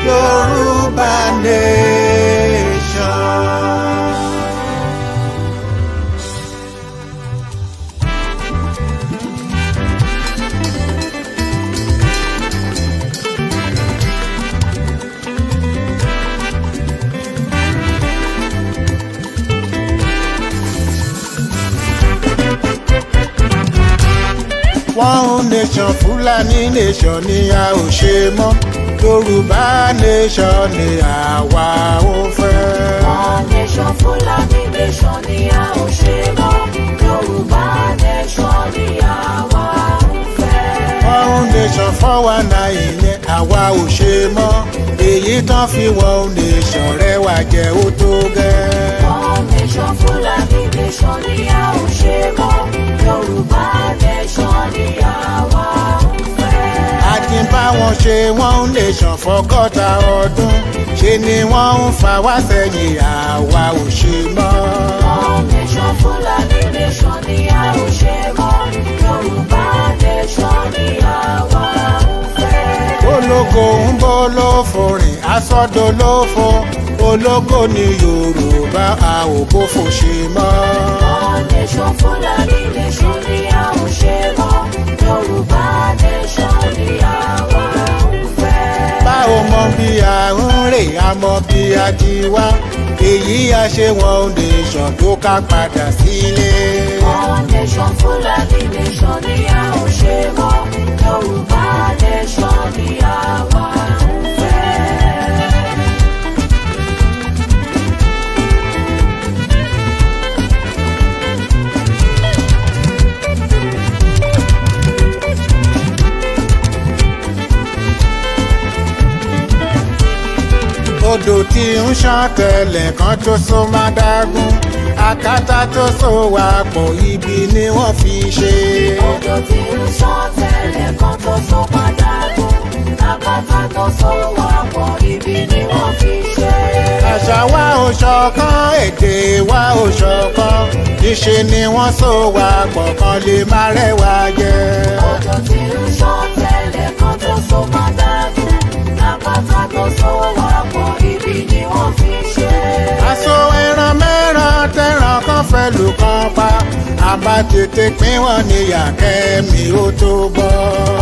Yorùbá nation. One nation, Fúlàní nation ni a ò ṣe mọ́. Yorùbá nation ni àwa ò fẹ́. One nation, Fúlàní nation ni a ò ṣe mọ́. Yorùbá nation ni àwa ń fẹ́. One nation 419 yẹn àwa ò ṣe mọ́. Èyí tán fi one nation rẹwà jẹ́ ó tó gẹ́. One nation, Fúlàní nation ni a ò ṣe mọ́. Yorùbá nation ni àwa ń fẹ́. A ti bá wọn ṣe one nation fọ́gọ́ta ọdún, ṣe ni wọ́n ń fa wá sẹ́yìn, àwa ò ṣe mọ́. One nation, Fúlàní nation ni a ò ṣe mọ́. Yorùbá nation ni àwa ń fẹ́. Ológo ń bọ́ lófo rìn asọ́dọ̀ lófo. Ológo ní Yorùbá, a ò bófo ṣe mọ́. One nation, Fúlàní nation ni a ò ṣe mọ́. Yorùbá nation ni àwa ń fẹ́. Báwo mọ bí a ń rè, a mọ bí a ti wá. Èyí a ṣe one nation tó ká padà sílé. One nation, Fúlàní nation ni a ò ṣe mọ́. Yorùbá nation ni àwa ń fẹ́. Odò tí ń ṣàn tẹ́lẹ̀ kan tó so má dágún, akátá tó so wà pọ̀, ibi ni wọ́n fi ṣe. Odò tí ń ṣàn tẹ́lẹ̀ kan tó so padà gùn, àpáta tó so wà pọ̀, ibi ni wọ́n fi ṣe. Àṣà wa ò ṣọ̀kan, èdè wa ò ṣọ̀kan, níṣe ni wọ́n so wà pọ̀ kan lè má rẹwà jẹ. Odò tí ń ṣàn tẹ́lẹ̀ kan tó so padà gùn, àpáta tó so wà pọ̀, ibi ni wọ́n fi ṣe. Aṣọ ẹran mẹ́ran tẹ̀ràn kan fẹ́ lù kan pa, àbá tètè pín wọn níyà kẹ́mi ó tó bọ́.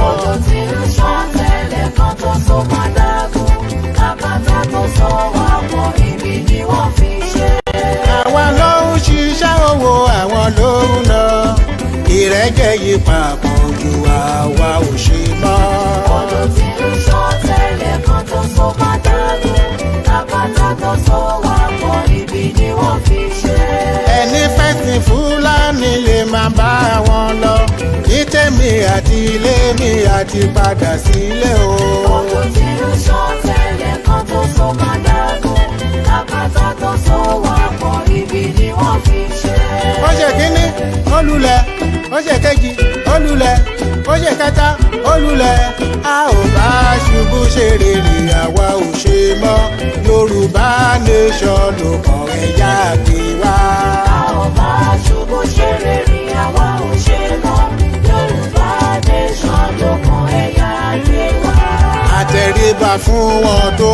Odò tí ń ṣàn tẹ́lẹ̀ kan tó so padà gùn, àpáta tó so wà pọ̀, ibi ni wọ́n fi ṣe. Àwa ló ń ṣiṣẹ́ owó, àwọn ló ń lọ. Ìrẹ́jẹ yìí papọ̀ ju, àwa ò ṣe mọ́. Odò tí ń ṣàn tẹ́lẹ̀ kan tó so padà gùn, àpáta tó so wà pọ̀, ibi ni wọ́n fi ṣe. Ẹni fẹ́sìn Fúlàní lè máa bá wọn lọ. Ní tèmi àti ilé mi àti padà sílé o. Odò tí ń ṣàn tẹ́lẹ̀ kan tó so padà gùn, àpáta tó so wà pọ̀, ibi ni wọ́n fi ṣe. Ó ṣe kínní, ó lulẹ̀. Ó ṣe kejì, ó lulẹ̀. Ó ṣe kẹta, ó lulẹ̀. A ò bá ṣubú ṣe rere, àwa ò ṣe mọ́. Yorùbá nation ló kàn, ẹ̀yà gbé wá. A ò bá ṣubú ṣe rere, àwa ò ṣe mọ́. Yorùbá nation ló kàn, ẹ̀yà gbé wá. Àtẹríba fún wọn tó.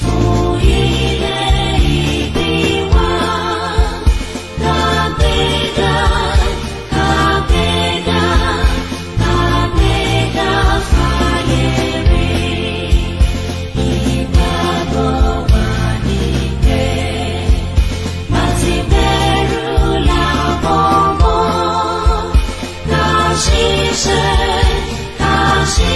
Fún ilẹ̀ ìbí wa, kàgbéga, kàgbéga, kàgbéga fáyé rí. Ìgbàgbọ́ wa ní pé láti bẹ̀rù làbọ̀ mọ́, ká ṣiṣẹ́, ká ṣiṣẹ́.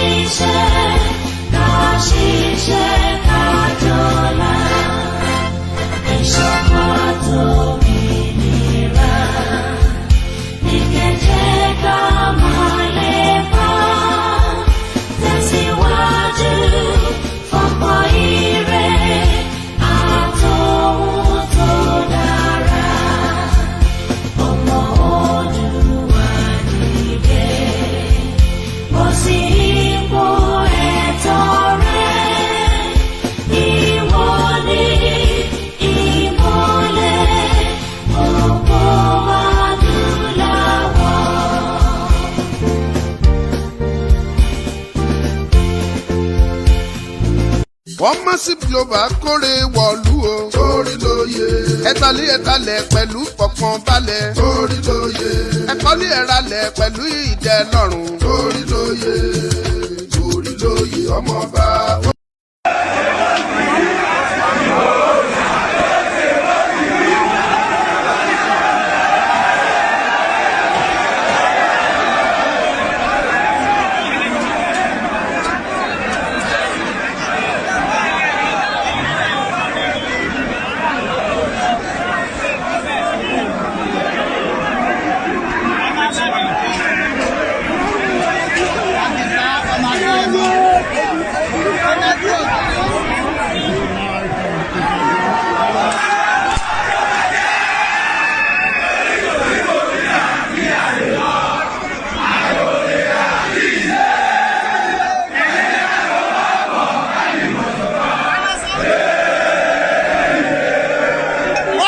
Wọ́n Massive Global kórè wọ̀lú o. Torí lóye. Ẹ̀tàlí ẹ̀tàlẹ̀ pẹ̀lú pọ̀pọ̀n balẹ̀. Torí lóye. Ẹ̀kọ́lé ẹ̀ralẹ̀ pẹ̀lú ìdẹ́lọ́rùn. Torí lóye. Torí lóye ọmọọba.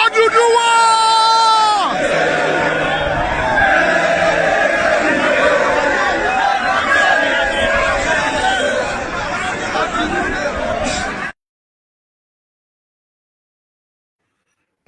Odùduwà!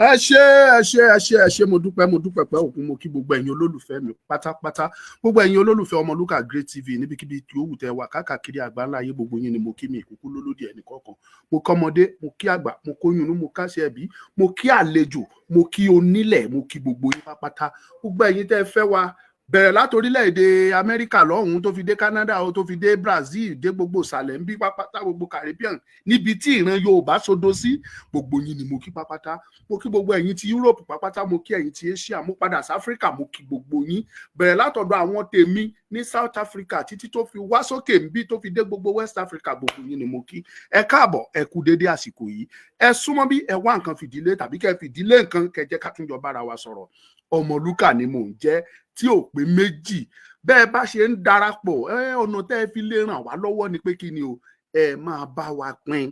Ẹ ṣé, ẹ ṣé, ẹ ṣé, ẹ ṣé. Mo dúpẹ́, mo dúpẹ́ pẹ́ òkun. Mo kí gbogbo ẹ̀yin olólùfẹ́ mi pátápátá, gbogbo ẹ̀yin olólùfẹ́ Ọmọlúkà Great TV níbikíbi tí ó wù tẹ́ wà káàkiri àgbáńlá ayé. Gbogbo yín ni mo kí mi ìkúkú lólódì ẹnì kọ̀ọ̀kan. Mo kọ́mọdé, mo kí àgbà, mo kóyún inú, mo káṣẹ ẹbí, mo kí àlejò, mo kí onílẹ̀, mo kí gbogbo yín pátápátá. Gbogbo ẹ̀yin tẹ́ fẹ́ wa, bẹ̀rẹ̀ láti orílẹ̀-èdè Amẹ́ríkà lọ́hùn-ún, tó fi dé Canada, tó fi dé Brazil, dé gbogbo ìsàlẹ̀ ń bí pápátá, gbogbo Caribbean níbi tí ìran Yorùbá sodo sí, gbogbo yín ni mo kí pápátá. Mo kí gbogbo ẹ̀yin ti Europe pápátá, mo kí ẹ̀yin ti Asia, mo padà sí Africa, mo kí gbogbo yín, bẹ̀rẹ̀ látọ̀dọ̀ àwọn tèmi ní South Africa títí tó fi wá sókè ń bí, tó fi dé gbogbo West Africa. Gbogbo yín ni mo kí. Ẹ káàbọ̀, ẹ kú dédé àsìkò yìí. Ẹ súnmọ́ bí, ẹ wá nǹkan fìdílé tàbí kẹ́ fìdílé nǹkan, kẹ́ jẹ́ ká tún jọ bára wa sọ̀rọ̀. Ọmọlúkà ni mò ń jẹ́, tí ò pé méjì. Bẹ́ẹ̀ bá ṣe ń darapọ̀, ẹ ọ̀nà tẹ́ ẹ fi lè ràn wá lọ́wọ́ ni pé kí ni o, ẹ máa bá wa pín.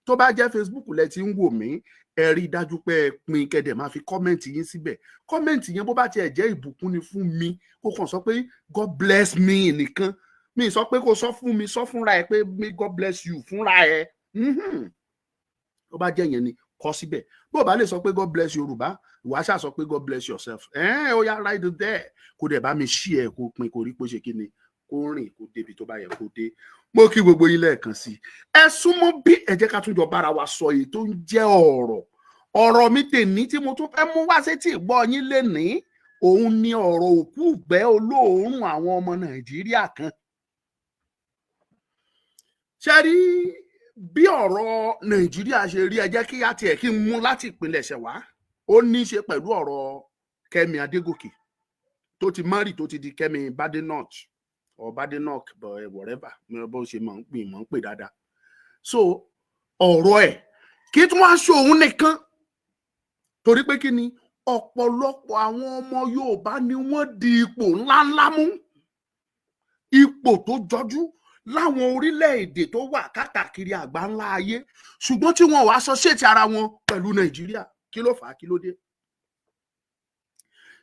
Tó bá jẹ́ Facebook lẹ ti ń wò mí, ẹ rí i dájú pé ẹ pín, kẹ́dẹ̀ máa fi comment yín síbẹ̀. Comment yẹn, bó bá tiẹ̀ jẹ́ ìbùkún ni fún mi, kó kàn sọ pé "God bless me" nìkan. Mi sọ pé kó sọ fún mi, sọ fúnra ẹ pé "May God bless you" fúnra ẹ. Tó bá jẹ́ yẹn ni, kọ síbẹ̀. Bó o bá lè sọ pé "God bless Yorùbá", ìwà ṣáà sọ pé "God bless yourself". Ẹ ó yá, right there. Kó dẹ̀ bá mi ṣí ẹ, kó pin, kó rí pé ó ṣe kí ni, kó rìn, kó débi tó bá yẹ kó dé. Mo kí gbogbo yín lẹ́ẹ̀kan sí i. Ẹ súnmọ́ bí, ẹ jẹ́ ká tún jọ bára wa sọ èyí tó ń jẹ́ ọ̀rọ̀. Ọ̀rọ̀ mi tèní tí mo tún fẹ́ mú wá sétí ìgbọ́ yín lénìí, òun ni ọ̀rọ̀ òkú ìgbẹ́ olóòórùn àwọn ọmọ Nàìjíríà kan. Ṣe rí bí ọ̀rọ̀ Nàìjíríà ṣe rí? Ẹ jẹ́ kí á tiẹ̀ kí n mú láti ìpilẹ̀ṣẹ̀ wá. Ó ní í ṣe pẹ̀lú ọ̀rọ̀ Kẹ́mi Adégòkè tó ti marry, tó ti di Kẹ́mi Badenoch or Badenoch, but whatever bó ṣe mọ̀ ń pè, mọ̀ ń pè dáadáa. So ọ̀rọ̀ ẹ̀ kí tún wá ṣe òun nìkan, torí pé kí ni, ọ̀pọ̀lọpọ̀ àwọn ọmọ Yorùbá ni wọ́n di ipò ńláńlá mú, ipò tó jọjú láwọn orílẹ̀-èdè tó wà káàkiri àgbáńlá ayé, ṣùgbọ́n tí wọ́n wàá associate ara wọn pẹ̀lú Nàìjíríà. Kí ló fà á? Kí ló dé?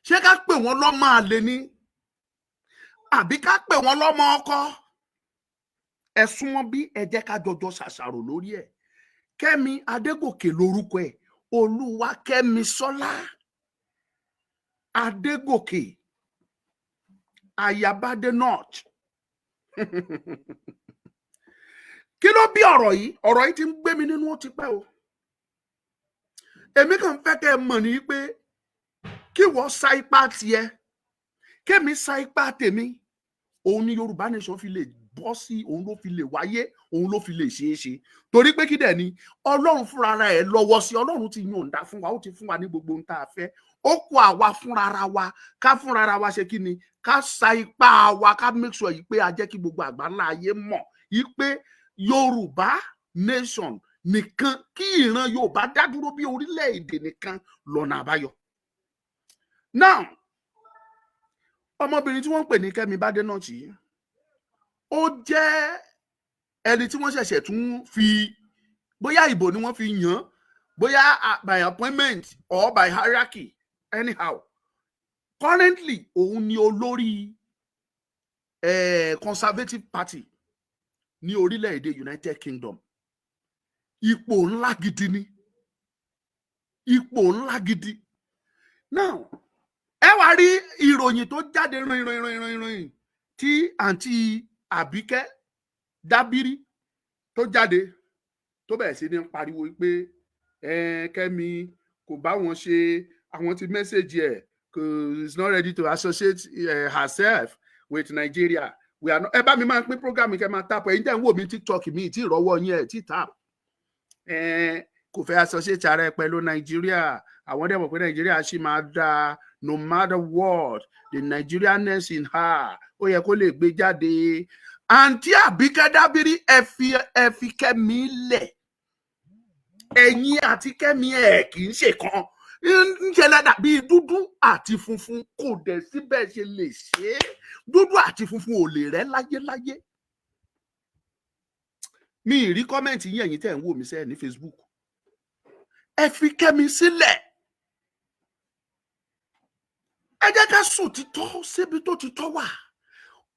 Ṣé ká pè wọ́n lọ́mọ àlè ni, àbí ká pè wọ́n lọ́mọ ọkọ? Ẹ súnmọ́ bí, ẹ jẹ́ ká jọjọ ṣàṣàrò lórí ẹ̀. Kẹ́mi Adégòkè lórúkọ ẹ̀, Olúwakẹ́misọ́lá Adégòkè, aya Badenoch. Kí ló bí ọ̀rọ̀ yìí? Ọ̀rọ̀ yìí ti ń gbé mi nínú, ó ti pẹ́ o. Èmi kàn fẹ́ kẹ́ ẹ mọ̀ ní pé kí wọ́n sa ipá tiẹ̀, kémi sa ipá tèmi, òun ni Yorùbá Nation fi lè bọ́ sí, òun ló fi lè wáyé, òun ló fi lè ṣeé ṣe. Torí pé kí dẹ̀ ni, Ọlọ́run fúnra ẹ̀ lọ́wọ́ sí. Ọlọ́run ti yọ̀ǹda fún wa, ó ti fún wa ní gbogbo ohun tá a fẹ́. Ó kó àwa fúnra wa, ká fúnra wa ṣe kí ni, ká sa ipá wa, ká make sure yìí pé a jẹ́ kí gbogbo àgbáńlá ayé mọ̀ yìí pé Yorùbá Nation nìkan, kí ìran Yorùbá dá dúró bí orílẹ̀-èdè nìkan lọ́nà àbáyọ. Now, ọmọbìnrin tí wọ́n ń pè ní Kẹ́mi Badenoch yìí, ó jẹ́ ẹni tí wọ́n ṣẹ̀ṣẹ̀ tún fi, bóyá ìbò ni wọ́n fi yàn án, bóyá by appointment or by hierarchy, anyhow, currently òun ni olórí Conservative Party ní orílẹ̀-èdè United Kingdom. Ipò ńlá gidi ni, ipò ńlá gidi. Now, ẹ wá rí ìròyìn tó jáde rìn rìn rìn rìn rìn tí àǹtí Àbíkẹ́ Dábírí tó jáde, tó bẹ̀rẹ̀ sí ní pariwo pé Kẹ́mi kò bá wọn ṣe, àwọn ti message ẹ̀, is not ready to associate herself with Nigeria. We are not. Ẹ bá mi máa pín program, kẹ́ máa tap. Ẹ̀yin tẹ́ ń wò mí TikTok mi tí ìrọ́wọ́ yín ẹ̀ tí tap. Kò fẹ́ associate ara ẹ pẹ̀lú Nàìjíríà. Àwọn dẹ̀ mọ̀ pé Nàìjíríà ṣì máa dáa no matter what. The Nigerianness in her, ó yẹ kó lè gbé jáde. Àǹtí Àbíkẹ́ Dábírí, ẹ fi Kẹ́mi lẹ̀. Ẹ̀yin àti Kẹ́mi ẹ̀ kì í ṣe kan. Ń ṣe lẹ́dà bíi dúdú àti funfun. Kò dẹ̀ síbẹ̀ ṣe lè ṣe é, dúdú àti funfun ò lè rẹ́ láyéláyé. Mi ì rí comment yín. Ẹ̀yin tẹ́ ń wò mí sẹ́ẹ̀ ní Facebook, ẹ fi Kẹ́mi sílẹ̀. Ẹ jẹ́ ká sùn títọ́ síbi tó ti tọ́ wà.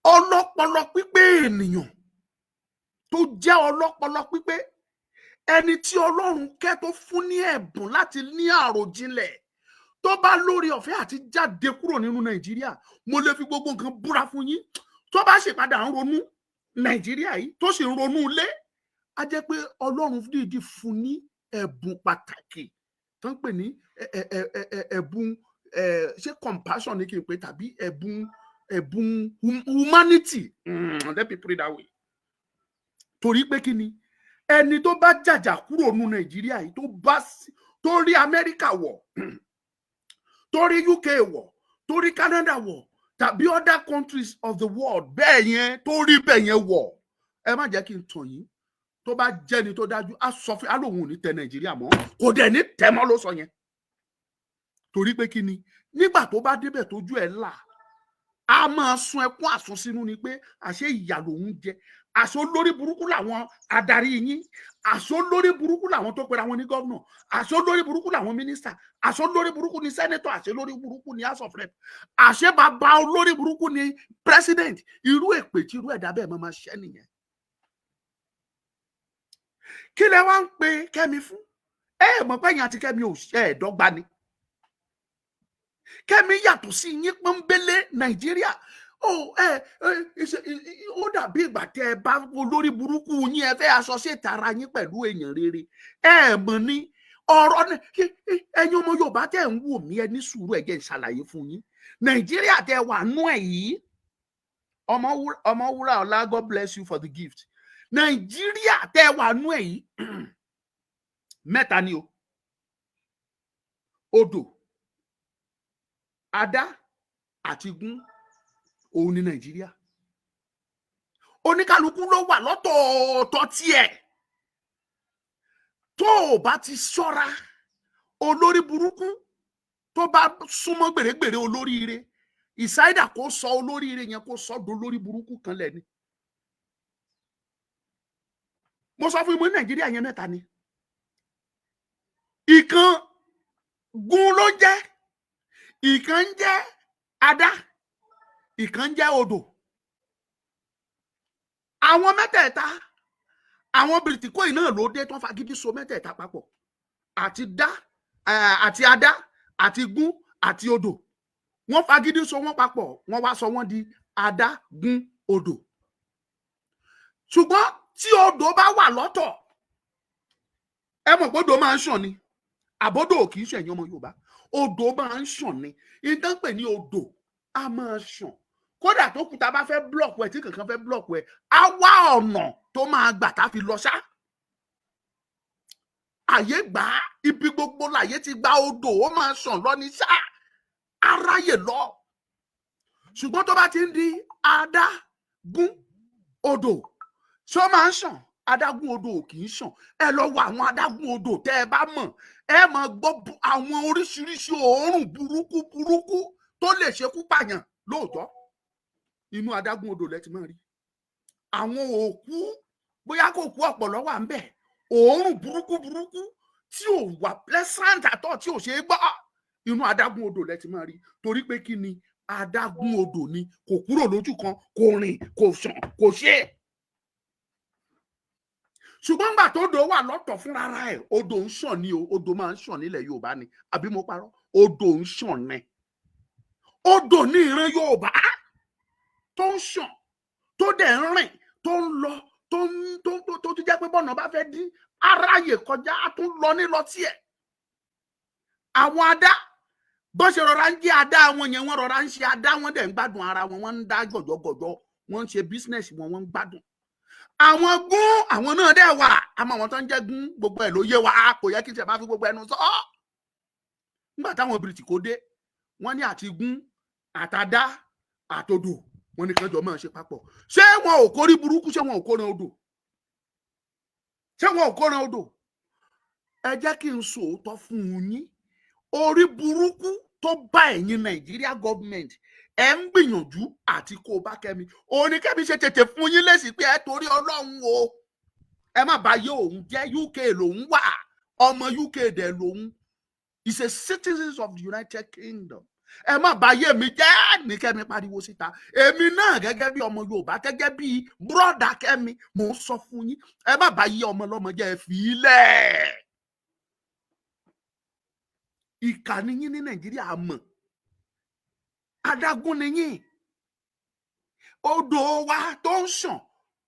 Ọlọ́pọlọ pípé ènìyàn tó jẹ́ ọlọ́pọlọ pípé, ẹni tí Ọlọ́run kẹ́, tó fún ní ẹ̀bùn láti ní àròjinlẹ̀, tó bá lórí ọ̀fẹ́ àti jáde kúrò nínú Nàìjíríà, mo lè fi gbogbo nǹkan búra fún yín, tó bá sì padà ń ronú Nàìjíríà yìí, tó sì ń ronú ilé, á jẹ́ pé Ọlọ́run dìídì fún ní ẹ̀bùn pàtàkì tó ń pè ní ẹ̀bùn, ṣé compassion ní kí n pè, tàbí ẹ̀bùn humanity, let me put it that way. Torí pé kí ni? Ẹni tó bá jàjà kúrò nínú Nàìjíríà yìí, tó bá tó rí Amẹ́ríkà wọ̀, tó rí UK wọ̀, tó rí Canada wọ̀, tàbí other countries of the world bẹ́ẹ̀ yẹn, tó rí bẹ́ẹ̀ yẹn wọ̀, ẹ má jẹ́ kí n tàn yín, tó bá jẹ́ni tó dájú, á sọ fún á lóun ò ní tẹ Nàìjíríà mọ́. Kò dẹ̀ ní tẹ̀ mọ́ ló sọ yẹn. Torí pé kí ni? Nígbà tó bá débẹ̀, tójú ẹ̀ là, á máa sun ẹkún àsunsínú ni pé àṣé ìyà lòun jẹ, àṣé olórí burúkú làwọn adarí yín, àṣé olórí burúkú làwọn tó pera wọn ní gómìnà, àṣé olórí burúkú làwọn mínísítà, àṣé olórí burúkú ní senator, àṣé olórí burúkú ní House of Rep, àṣé bàbá olórí burúkú ní president. Irú èpè tí irú ẹ̀dá bẹ́ẹ̀ máa ṣẹ́ nìyẹn. Kí lẹ wá ń pe Kẹ́mi fún? Ẹ mọ̀ pé ẹ̀yin àti Kẹ́mi ò ṣe ẹ̀ dọ́gba ni. Kẹ́mi yàtọ̀ sí yín pọ́nbélé. Nàìjíríà ó ẹ ó dàbí ìgbà tẹ ẹ bá olórí burúkú yín, ẹ fẹ́ associate ara yín pẹ̀lú èèyàn rere. Ẹ mọ̀ ní ọ̀rọ̀ ẹ̀yin ọmọ Yorùbá tẹ̀ ń wò mí, ẹ ní sùúrù, ẹ jẹ́ n ṣàlàyé fún yín. Nàìjíríà tẹ wà nú ẹ̀ yìí, Ọmọwúrà Ọlá, God bless you for the gift. Nàìjíríà tẹ wà nú ẹ̀ yìí, mẹ́ta ni o: odò, adá àti gún. Òun ní Nàìjíríà. Oníkálukú ló wà lọ́tọ̀ọ̀tọ̀ tiẹ̀. Tó o bá ti ṣọ́ra, olórí burúkú tó bá súnmọ́ gbèrègbèrè olóríire, ìsáídà kó sọ olóríire yẹn, kó sọ dolórí burúkú kan lẹ́ni. Mo sọ fún yín, mo ní Nàìjíríà yẹn mẹ́ta ni. Ìkan gun ló ń jẹ́, ìkan ń jẹ́ adá, ìkan ń jẹ́ odò. Àwọn mẹ́tẹ̀ẹ̀ta, àwọn bìrìtìkóì náà ló dé tán fagídí so mẹ́tẹ̀ẹ̀ta papọ̀, àti dá, àti adá, àti gún, àti odò. Wọ́n fagídí so wọ́n papọ̀, wọ́n wá sọ wọ́n di adá, gún, odò. Ṣùgbọ́n tí odò bá wà lọ́tọ̀, ẹ mọ̀ pé odò máa ń ṣàn ni, àbódò kì í ṣẹ̀yìn? Ọmọ Yorùbá, odò máa ń ṣàn ni. Ìdán pè ní odò, á máa ṣàn. Kódà tó kúta bá fẹ́ block ẹ̀, tí kankan fẹ́ block ẹ̀, á wá ọ̀nà tó máa gbà tá fi lọ ṣá. Àyè gbà á, ibi gbogbo láyé ti gba odò, ó máa ṣàn lọ ní ṣá, aráyè lọ. Ṣùgbọ́n tó bá ti ń di adágún odò, ṣé ó máa ń ṣàn? Adágún odò kì í ṣàn. Ẹ lọ wo àwọn adágún odò tẹ́ ẹ bá mọ̀, ẹ máa gbọ́ àwọn oríṣiríṣi òórùn burúkú burúkú tó lè ṣekú pààyàn lóòótọ́. Inú adágún odò lẹ ti máa rí àwọn òkú, bóyá kò kú ọ̀pọ̀lọ́ wà ń bẹ̀, òórùn burúkú burúkú tí ò wà pleasant àtọ̀, tí ò ṣe é gbọ́. Inú adágún odò lẹ ti máa rí. Torí pé kí ni? Adágún odò ni, kò kúrò lójú kan, kò rìn, kò ṣàn, kò ṣe é. Ṣùgbọ́n gbà tó odò wà lọ́tọ̀ fúnra ẹ̀, odò ń ṣàn ní o. Odò máa ń ṣàn nílẹ̀ Yorùbá ni, àbí mo parọ́? Odò ń ṣàn ní, odò ní ìran Yorùbá tó ń ṣàn, tó dẹ̀ ń rìn, tó ń lọ, tó ń tó tó tó jẹ́ pé bọ́nà bá fẹ́ dín aráyè kọjá, á tún lọ nílọ tiẹ̀. Àwọn adá bó ṣe rọra ń jẹ́ adá wọn yẹn, wọ́n rọra ń ṣe adá wọn, dẹ̀ ń gbádùn ara wọn, wọ́n ń dá gọ̀jọ̀gọ̀jọ̀, wọ́n ń ṣe business wọn, wọ́n ń gbádùn. Àwọn gún, àwọn náà dẹ̀ wà, àmọ́ àwọn tó ń jẹ́ gún, gbogbo ẹ̀ ló yé wa, kò yẹ kí n ṣe máa fi gbogbo ẹnu sọ ọ́. Nígbà táwọn British kò dé, wọ́n ní àti gún àtàdá àtodò, wọ́n ní kí wọ́n jọ máa ṣe papọ̀. Ṣé wọn ò kórí burúkú? Ṣé wọn ò kóran odò? Ṣé wọn ò kóran odò? Ẹ jẹ́ kí n sòótọ́ fún yín. Orí burúkú tó bá ẹ̀yin Nàìjíríà government, ẹ ń gbìyànjú àti kó o bá Kẹ́mi, òun ni Kẹ́mi ṣe tètè fún yín lésì pé ẹ torí Ọlọ́run o, ẹ má bá yé òun jẹ́. UK lòun wà, ọmọ UK dẹ̀ lòun, is a citizen of the United Kingdom. Ẹ má bá yé mi jẹ́ ní Kẹ́mi pariwo síta. Èmi náà gẹ́gẹ́ bí ọmọ Yorùbá, gẹ́gẹ́ bí brother Kẹ́mi, mò ń sọ fún yín, ẹ má bá yé ọmọ lọ́mọ jẹ́, ẹ fi í lẹ̀. Ìkà ni yín ní Nàìjíríà mọ̀, adágún ni yín. Odò wa tó ń ṣàn,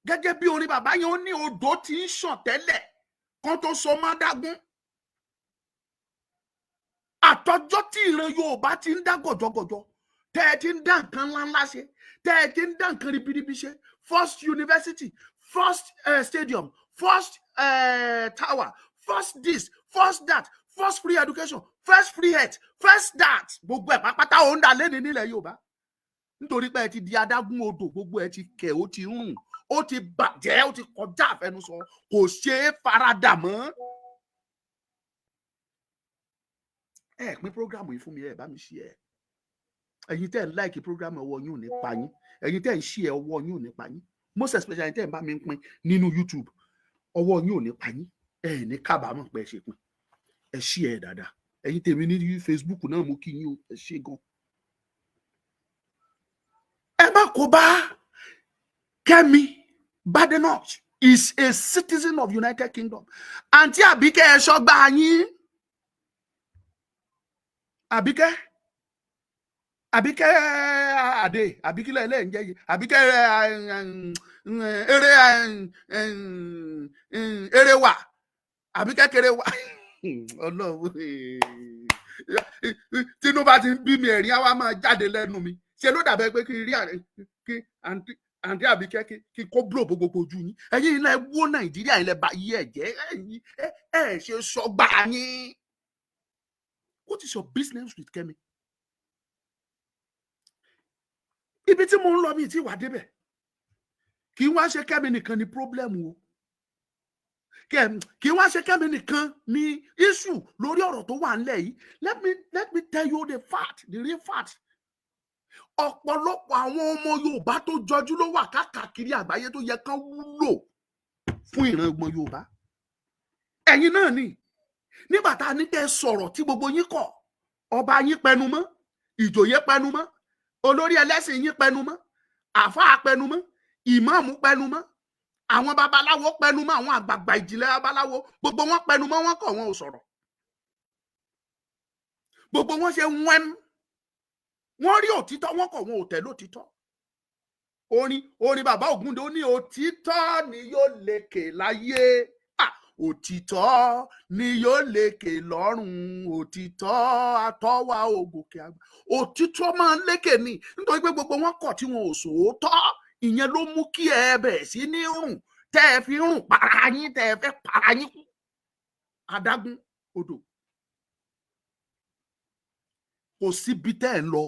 gẹ́gẹ́ bí orin bàbá yẹn, ó ní odò tí ń ṣàn tẹ́lẹ̀ kan tó so mọ́ adágún. Àtọjọ́ tí ìran Yorùbá ti ń dá gọ̀jọ̀gọ̀jọ̀, tẹ́ ẹ ti ń dá nǹkan ńláńlá ṣe, tẹ́ ẹ ti ń dá nǹkan ribiribi ṣe, first university, first stadium, first tower, first this, first that, first free education, first free health, first that, gbogbo ẹ̀ pápátá òun dà lẹ́ni nílẹ̀ Yorùbá, nítorí pé ẹ ti di adágún odò. Gbogbo ẹ ti kẹ̀, ó ti rùn, ó ti bàjẹ́, ó ti kọjá àfẹnusọ, kò ṣeé faradà mọ́. Ẹ pín program yìí fún mi, ẹ bá mi ṣe ẹ. Ẹ̀yin tẹ́ ń like program, ọwọ́ yín ò ní pa yín. Ẹ̀yin tẹ́ ń ṣe ẹ, ọwọ́ yín ò ní pa yín. Most especially ẹ̀yin tẹ́ ń bá mi pín nínú YouTube, ọwọ́ yín ò ní pa yín, ẹ ní kábàámọ̀ pé ẹ ṣe pín. Ẹ ṣí ẹ dáadáa. Ẹ̀yin tèmi ní Facebook náà, mú kí yín o, ẹ ṣé gan. Ẹ má kó bá Kẹ́mi Badenoch, is a citizen of United Kingdom. Àǹtí Àbíkẹ́, ẹ ṣọ́gbà yín. Àbíkẹ́, Àbíkẹ́ àdè, àbíkílẹ̀ ilé ń jẹ́ yìí, Àbíkẹ́ eré eré wà, Àbíkẹ́ kéré wà. Ọlọ́run, tínú bá ti ń bí mi, ẹ̀rín á wá máa jáde lẹ́nu mi. Ṣe ló dàbẹ́ pé kí n rí kí àǹtí Àbíkẹ́ kí kó búrò gbogbo ojú yín. Ẹ̀yin ilẹ̀ wó Nàìjíríà, ilẹ̀ bá yí ẹ̀ jẹ́. Ẹ̀yin ẹ̀ ṣe sọgbà yín. What is your business with Kemi? Ibi tí mo ń lọ mi tí wà débẹ̀. Kì í wá ṣe Kẹ́mi nìkan ni problem o, kì í wá ṣe Kẹ́mi nìkan ni issue lórí ọ̀rọ̀ tó wà ńlẹ̀ yìí. Let me tell you the fact, the real fact. Ọ̀pọ̀lọpọ̀ àwọn ọmọ Yorùbá tó jọjú ló wà káàkiri àgbáyé tó yẹ kán wúlò fún ìran ọmọ Yorùbá. Ẹ̀yin náà ni nígbà tá a ní kẹ́ sọ̀rọ̀ tí gbogbo yín kọ̀, ọba yín pẹnu mọ́, ìjòyè pẹnu mọ́, olórí ẹlẹ́sìn yín pẹnu mọ́, àáfàá pẹnu mọ́, ìmáàmù pẹnu mọ́, àwọn babaláwo pẹnu mọ́, àwọn àgbààgbà ìjìnlẹ̀ babaláwo, gbogbo wọn pẹnu mọ́, wọn kọ̀, wọn ò sọ̀rọ̀. Gbogbo wọn ṣe wẹ́m, wọ́n rí òtítọ́, wọn kọ̀, wọn ò tẹ̀lé òtítọ́. Orin bàbá Ògúndé, ó ní òtítọ́ ni yóò lékè láyé, òtítọ́ ni yóò lékè lọ́run, òtítọ́ àtọ́wà ògòkè àgbà. Òtítọ́ máa ń lékè ni. Nítorí pé gbogbo wọn kọ̀ tí wọn ò sòótọ́, ìyẹn ló mú kí ẹ bẹ̀rẹ̀ sí ní rùn, tẹ́ ẹ fi rùn para yín, tẹ́ ẹ fẹ́ para yín kú. Adágún odò, kò síbi tẹ́ ẹ ń lọ,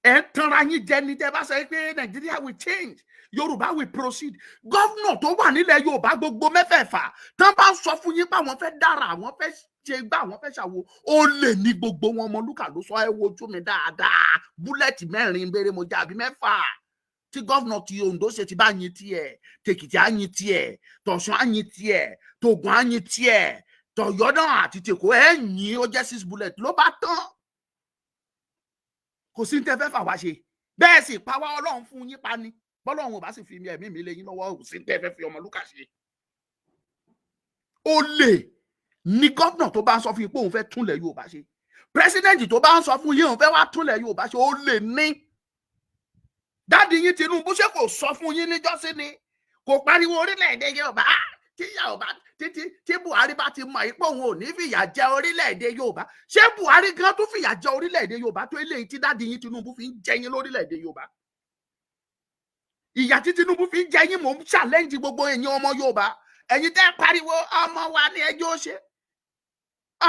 ẹ ń tanra yín jẹ ní tẹ́ bá sọ pé Nàìjíríà will change, Yorùbá will proceed. Governor tó wà nílẹ̀ Yorùbá gbogbo mẹ́fẹ̀ẹ̀fà tán bá sọ fún yín pé àwọn fẹ́ dára, àwọn fẹ́ ṣe gbá, àwọn fẹ́ ṣàwo, ó lè ní gbogbo wọn. Ọmọlúkà ló sọ. Ẹ wojú mi dáadáa, bullet mẹ́rin béèrè mo jẹ́ àbí mẹ́fà tí governor ti Ondo ṣe ti bá yin tiẹ̀, tèkìtì á yin tiẹ̀, tọ̀sùn á yin tiẹ̀, tògùn á yin tiẹ̀, tọ̀yọ́ náà àti tèkó ẹ̀ yìn, ó jẹ́ six bullet ló bá tán. Kò sí ní tẹ́ fẹ́ fà wá ṣe, bẹ́ẹ̀ sì pa wá, Ọlọ́run fún yín pa ni. Bọ́lọ́run ò bá sì fi ẹ̀mí mi lé yín lọ́wọ́, kò sí ní tẹ́ fẹ́ fi Ọmọlúkà ṣe. Olè ní gómìnà tó bá ń sọ fún yín pé òun fẹ́ túnlẹ̀ Yorùbá ṣe. President tó bá ń sọ fún yín òun fẹ́ wá túnlẹ̀ Yorùbá ṣe, olè ní. Daddy yín Tinubu, ṣé kò sọ fún yín níjọ́sí ni? Kò pariwo orílẹ̀-èdè Yorùbá tí Yorùbá títí tí Buhari bá ti mọ̀ pé òun ò ní fìyà jẹ orílẹ̀-èdè Yorùbá? Ṣé Buhari gan tún fìyà jẹ orílẹ̀-èdè Yorùbá tó eléyìí tí daddy yín Tinubu fi ń jẹ yín lórílẹ̀-èdè Yorùbá? Ìyà tí Tinubu fi ń jẹ yín, mò ń challenge gbogbo ẹ̀yin ọmọ Yorùbá, ẹ̀yin tẹ́ pariwo ọmọ wa ní ẹjọ́ ṣe,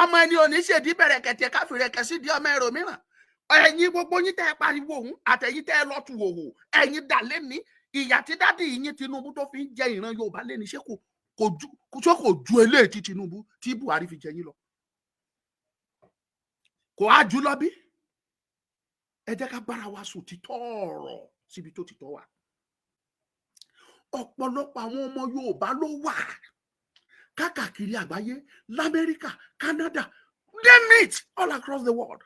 ọmọ ẹni ò ní ṣèdí bẹ̀rẹ̀ kẹ̀tẹ̀ káfíńrẹ̀kẹ̀ sí di ọmọ ẹ̀rọ mìíràn. Ẹ̀yin gbogbo yín tẹ́ pariwo òun, àtẹ̀yin tẹ́ lọ́tù òhò, ẹ̀yin dà lẹ́ni. Ìyà tí daddy yín Tinubu tó fi ń jẹ ìran Yorùbá lẹ́ni, ṣé kò ju eléyìí tí Tinubu, tí Buhari fi jẹ yín lọ? Kò á jù lọ bí? Ẹ jẹ́ ká bára wa sùn títọ́ ọ̀rọ̀ síbi tó ti tọ́ wa. Ọ̀pọ̀lọpọ̀ àwọn ọmọ Yorùbá ló wà káàkiri àgbáyé, lamẹ́ríkà, Canada, name it, all across the world,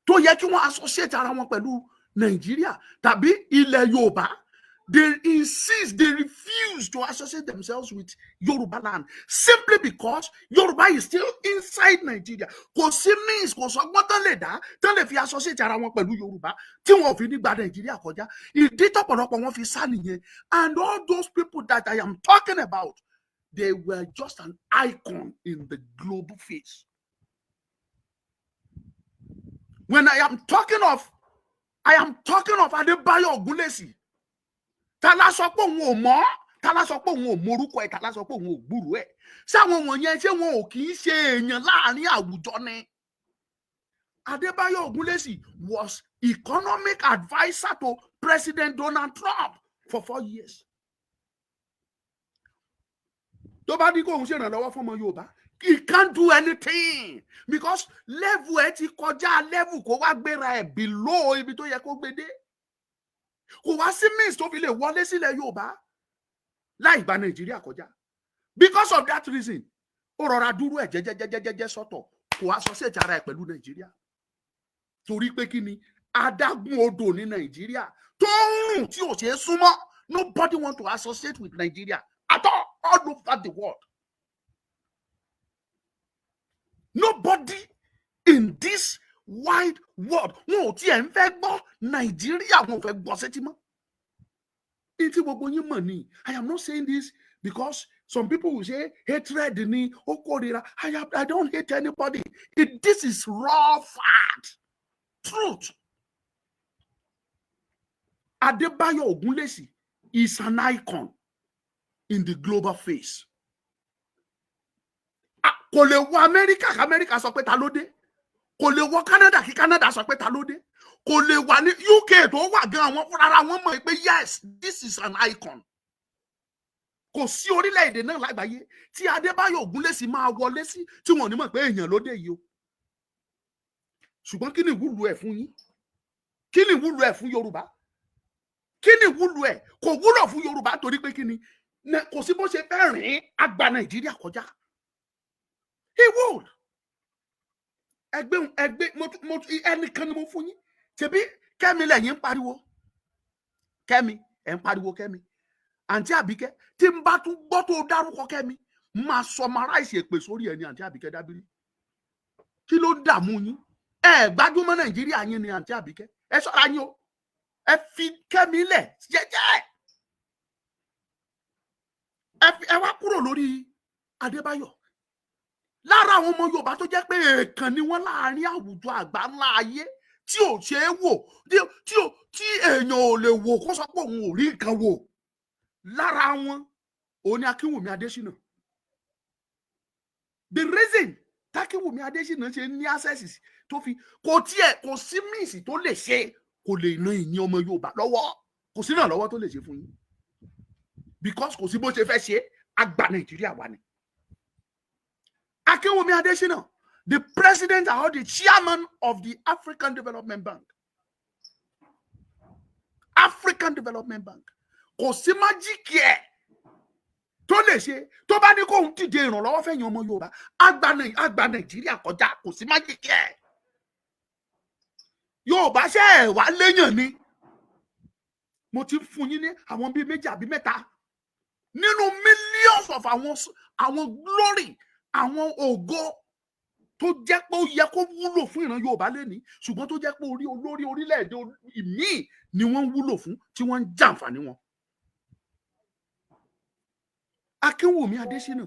tó yẹ kí wọ́n associate ara wọn pẹ̀lú Nàìjíríà tàbí ilẹ̀ Yorùbá. They insist, they refuse to associate themselves with Yoruba land simply because Yoruba is still inside Nigeria. Kò sí means, kò sọgbọ́n tán lè dá tán lè fi associate ara wọn pẹ̀lú Yorùbá tí wọn ò fi ní gba Nàìjíríà kọjá. Ìdí tọ́pọ̀lọpọ̀ wọn fi sá nìyẹn. And all those people that I am talking about, they were just an icon in the global face. When I am talking of Adebayo Ogunlesi, ta la sọ pé òun ò mọ̀? Ta la sọ pé òun ò morúkọ ẹ̀? Ta la sọ pé òun ò gbúrú ẹ̀? Sáwọn wọ̀nyẹn, ṣé wọn ò kì í ṣe èèyàn láàrin àwùjọ ni? Adebayo Ogunlesi was economic adviser to President Donald Trump for 4 years. Tó bá ní kóun ṣèrànlọ́wọ́ fún ọmọ Yorùbá, he can't do anything because level ẹ ti kọjá level kó wá gbéra ẹ below ibi tó yẹ kó gbé dé. Kò wá sí means tó fi lè wọlé sílẹ̀ Yorùbá láì gba Nàìjíríà kọjá. Because of that reason, ó rọra dúró ẹ̀ jẹ́jẹ́jẹ́jẹ́jẹ́ sọ́tọ̀, kò associate ara ẹ̀ pẹ̀lú Nàìjíríà. Torí pé kí ni? Adágún odò ní Nàìjíríà tó ń rùn tí ò ṣeé súnmọ́. Nobody want to associate with Nigeria at all, all over the world. Nobody in this wide world, wọn ò tiẹ̀ ń fẹ́ gbọ́ Nàìjíríà, wọn ò fẹ́ gbọ́ sétí mọ́. Ní tí gbogbo yín mọ̀ ni. I am not saying this because some people will say hatred ni, ó kórira. I don't hate anybody. This is raw fact, truth. Adebayo Ogunlesi is an icon in the global face. Kò lè wọ Amẹ́ríkà kí Amẹ́ríkà sọ pé ta ló dé. Kò lè wọ Canada kí Canada sọ pé ta ló dé. Kò lè wà ní UK tó wà gan, àwọn fúnra wọn mọ̀ pé yes, this is an icon. Kò sí orílẹ̀-èdè náà lágbàáyé tí Adébáyọ̀ Ògúnlésì máa wọlé sí tí wọn ò ní mọ̀ pé èèyàn ló dé yìí o. Ṣùgbọ́n kí ni ìwúlò ẹ̀ fún yín? Kí ni ìwúlò ẹ̀ fún Yorùbá? Kí ni ìwúlò ẹ̀? Kò wúlò fún Yorùbá torí pé kí ni? Kò sí bó ṣe fẹ́ rìn àgbà Nàìjíríà kọjá. He would. Ẹgbẹ́ ẹgbẹ́ mo ẹnìkan ni mo fún yín. Ṣebí Kẹ́mi lẹ́yìn ń pariwo, Kẹ́mi ẹ̀ ń pariwo Kẹ́mi. Àǹtí Àbíkẹ́, tí n bá tún gbọ́ tó dárúkọ Kẹ́mi, máa summarize èpè sórí ẹ̀ ní. Àǹtí Àbíkẹ́ Dábírí, kí ló ń dààmú yín? Ẹ gbájúmọ́ Nàìjíríà yín ni. Àǹtí Àbíkẹ́, ẹ ṣọ́ra yín o. Ẹ fi Kẹ́mi lẹ̀ jẹ́jẹ́. Ẹ wá kúrò lórí Adébáyọ̀. Lára àwọn ọmọ Yorùbá tó jẹ́ pé èèkàn ni wọ́n láàrin àwùjọ àgbà ńlá ayé tí ò ṣe é wò, tí èèyàn ò lè wò kó sọ pé òun ò rí nǹkan wò lára wọn, òun ni Akínwùmí Adésínà. The reason tákínwùmí Adésínà ṣe ní access tó fi kò tiẹ̀, kò sí means tó lè ṣe, kò lè ran ìyẹn ọmọ Yorùbá lọ́wọ́, kò sí náà lọ́wọ́ tó lè ṣe fún yín, because kò sí bó ṣe fẹ́ ṣe, àgbà Nàìjíríà wà ní. Akinwumi Adesina, the president or the chairman of the African Development Bank. African Development Bank. Kò sí magic ẹ̀ tó lè ṣe tó bá ní kóun dìde ìrànlọ́wọ́ fẹ̀yìn ọmọ Yorùbá, àgbà Nàìjíríà kọjá. Kò sí magic ẹ̀. Yorùbá ṣe ẹ̀ wá léyàn ni. Mo ti fún yín ní àwọn bíi méjì àbí mẹ́ta. Nínú millions of àwọn glory, àwọn ògo tó jẹ́ pé ó yẹ kó wúlò fún ìran Yorùbá lẹ́ni, ṣùgbọ́n tó jẹ́ pé orí olórí orílẹ̀-èdè ìmíì ni wọ́n ń wúlò fún, tí wọ́n ń jàǹfààní wọn. Akínwùmí Adésínà,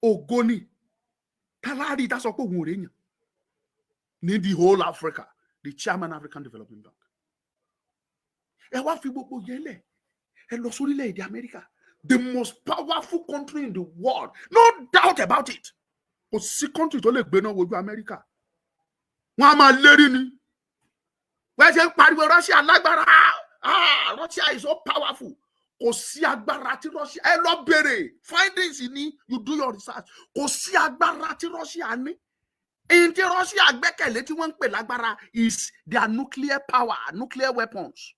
ògo ni tálárí tá sọ pé òun ò réyàn ní the whole Africa, the chairman, African Development Bank. Ẹ wá fi gbogbo yẹn lẹ̀, ẹ lọ sórílẹ̀-èdè Amẹ́ríkà, the most powerful country in the world, no doubt about it. Kò sí country tó lè gbéná wojú Amẹ́ríkà. Wọ́n á máa lérí ni. Wọ́n ṣe ń pariwo Russia lágbára, ah, Russia is so powerful. Kò sí agbára tí Russia, ẹ lọ bèrè findings ni, you do your research. Kò sí agbára tí Russia ní. Èyí tí Russia gbẹ́kẹ̀lé, tí wọ́n ń pè lágbára, is their nuclear power, nuclear weapons.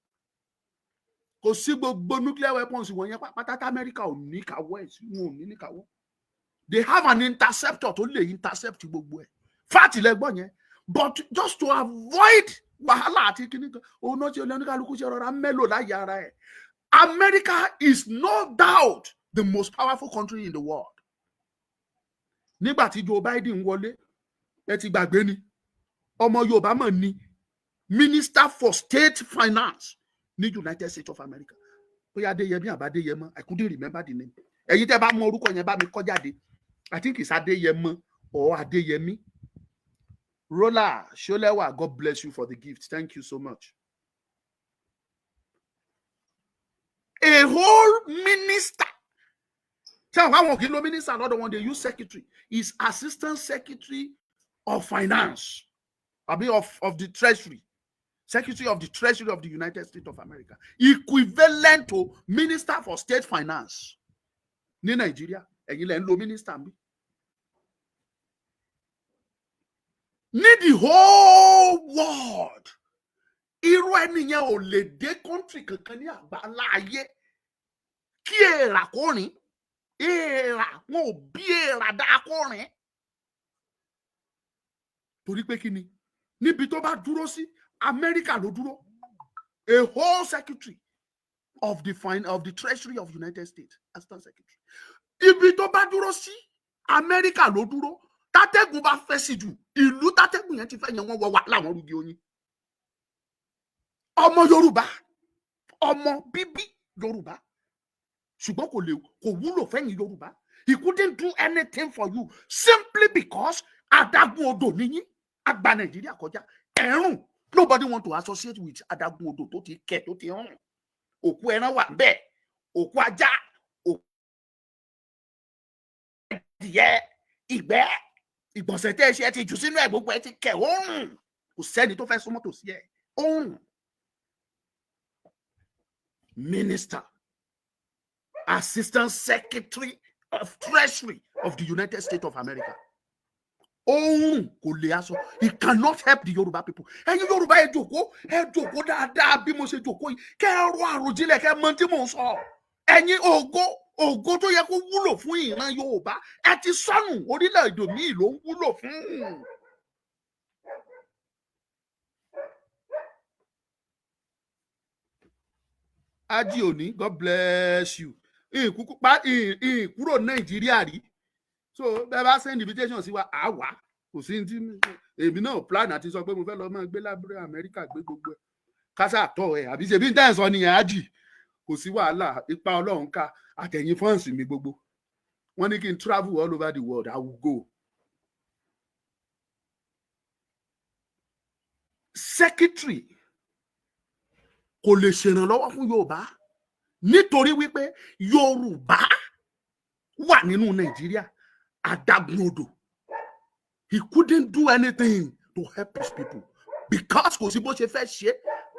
Kò sí gbogbo nuclear weapons wọ̀nyẹn pátá tí Amẹ́ríkà ò ní káwọ́ ẹ̀ sí, wọn ò ní káwọ́. They have an interceptor tó lè intercept gbogbo ẹ̀. Fact lẹ́gbọ́n yẹn. But just to avoid wàhálà àti kíní kan, òun náà ṣe oníkálukú ṣe rọra mélòó láyé ara ẹ̀. America is no doubt the most powerful country in the world. Nígbà tí Joe Biden wọlé, ẹ ti gbàgbé ni, ọmọ Yorùbá mọ̀ ni Minister for State Finance ní United States of America. Bóyá Adéyẹmí àbádéyẹmọ, I couldn't remember the name. Ẹ̀yin tẹ́ bá mọ orúkọ yẹn, bá mi kọ jáde. I think it's Adéyẹmọ or Adéyẹmí. Rola Sholewa, God bless you for the gift. Thank you so much. A whole minister, tell àwọn kì í lo minister lọ́dọ̀ wọn, they use secretary, is Assistant Secretary of Finance àbí of the Treasury, Secretary of the Treasury of the United States of America, equivalent to Minister for State Finance ní Nàìjíríà. Ẹ̀yin lẹ ń lo minister mi. Ní the whole world, irú ẹni yẹn ò lè dé country kankan ní àgbáńlá ayé kí èèrà kó rìn. Èèrà, wọn ò bí èèrà dáa kó rìn, torí pé kí ni? Níbi tó bá dúró sí, Amẹ́ríkà ló dúró. A whole Secretary of the Treasury of United States, Assistant Secretary, ibi tó bá dúró sí, Amẹ́ríkà ló dúró. Tátẹ́gùn bá fẹ́ sí jù, ìlú tátẹ́gùn yẹn ti fẹ́ yẹn, wọ́n wọ wà láwọn rúgi oyin. Ọmọ Yorùbá, ọmọ bíbí Yorùbá, ṣùgbọ́n kò lè, kò wúlò fẹ́yìn Yorùbá. He couldn't do anything for you simply because adágún odò níyín, àgbà Nàìjíríà kọjá ẹ̀rùn. Nobody want to associate with adágún odò tó ti kẹ̀, tó ti rùn. Òkú ẹran wà bẹ́ẹ̀, òkú ajá, òkú adìyẹ, ìgbẹ́, ìgbọ̀nsẹ̀ tẹ́ ẹ ṣe, ẹ ti jù sínú ẹ̀, gbogbo ẹ ti kẹ̀, ó rùn. Kò sẹ́ni tó fẹ́ súnmọ́ tòsí ẹ̀, ó rùn. Minister, Assistant Secretary of Treasury of the United States of America, òun kò lè aṣọ, he cannot help the Yorùbá people. Ẹ̀yin Yorùbá, ẹ jókòó, ẹ jókòó dáadáa bí mo ṣe jókòó yìí, kẹ́ ẹ rọ àròjinlẹ̀, kẹ́ ẹ mọ tí mò ń sọ. Ẹ̀yin, ògo, ògo tó yẹ kó wúlò fún ìran Yorùbá, ẹ ti sọnù, orílẹ̀-èdè míì ló ń wúlò fún. Ají òní, God bless you. Ìkúkú pa ìkúrò Nàìjíríà rí, so bẹ́ẹ̀ bá send invitation sí wa, à wá. Kò sí ní èmi náà plan àti sọ pé mo fẹ́ lọ máa gbé lábúrẹ́ Amẹ́ríkà, gbé gbogbo ẹ̀ kásá tọ̀ ẹ̀, àbí ṣe bí n tẹ́ ẹ̀ sọ nìyẹn? Ájì, kò sí wàhálà, ipa Ọlọ́run ká. Àtẹ̀yìn fans mi gbogbo, wọ́n ní kí n travel all over the world, I will go. Secretary kò lè ṣèrànlọ́wọ́ fún Yorùbá nítorí wípé Yorùbá wà nínú Nàìjíríà adágún odò. He couldn't do anything to help his people because kò sí bó ṣe fẹ́ ṣe.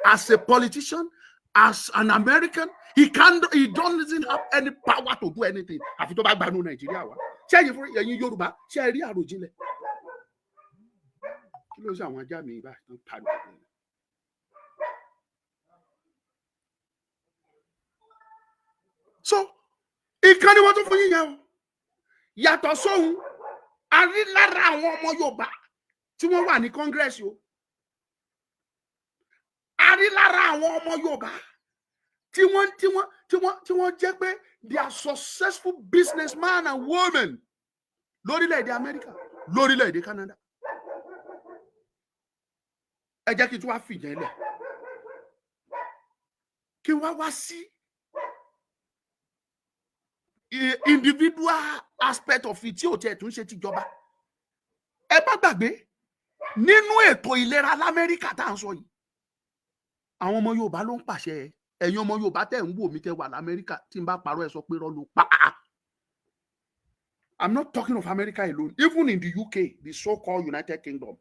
As a politician, as an American, he can't, he doesn't have any power to do anything àfi tó bá gbanú Nàìjíríà wá. Ṣé ẹ̀yin fún ẹ̀yin Yorùbá, ṣé ẹ rí àròjinlẹ̀? Kí ló ń ṣe àwọn ajá mi báyìí tó ń pariwo? So ìkànnì wọn tún fún yín yẹn o. Yàtọ̀ sóhun, a rí lára àwọn ọmọ Yorùbá tí wọ́n wà ní Congress o. A rí lára àwọn ọmọ Yorùbá Tí wọ́n jẹ́ pé they are successful businessmen and women lórílẹ̀‐èdè Amẹ́ríkà, lórílẹ̀‐èdè Canada. Ẹ jẹ́ kí n tún wá fìyẹn lẹ̀, kí n wá wá sí individual aspect of it tí ò tiẹ̀ tún ṣe tìjọba. Ẹ bá gbàgbé, nínú ètò ìlera lamẹ́ríkà tá à ń sọ yìí, àwọn ọmọ Yorùbá ló ń pàṣẹ. Ẹ̀yin ọmọ Yorùbá tẹ̀ ń wò mí, tẹ́ wà lamẹ́ríkà, tí n bá parọ́, ẹ sọ pé irọ́ ló pa á. I'm not talking of America alone, even in the UK, the so-called United Kingdom.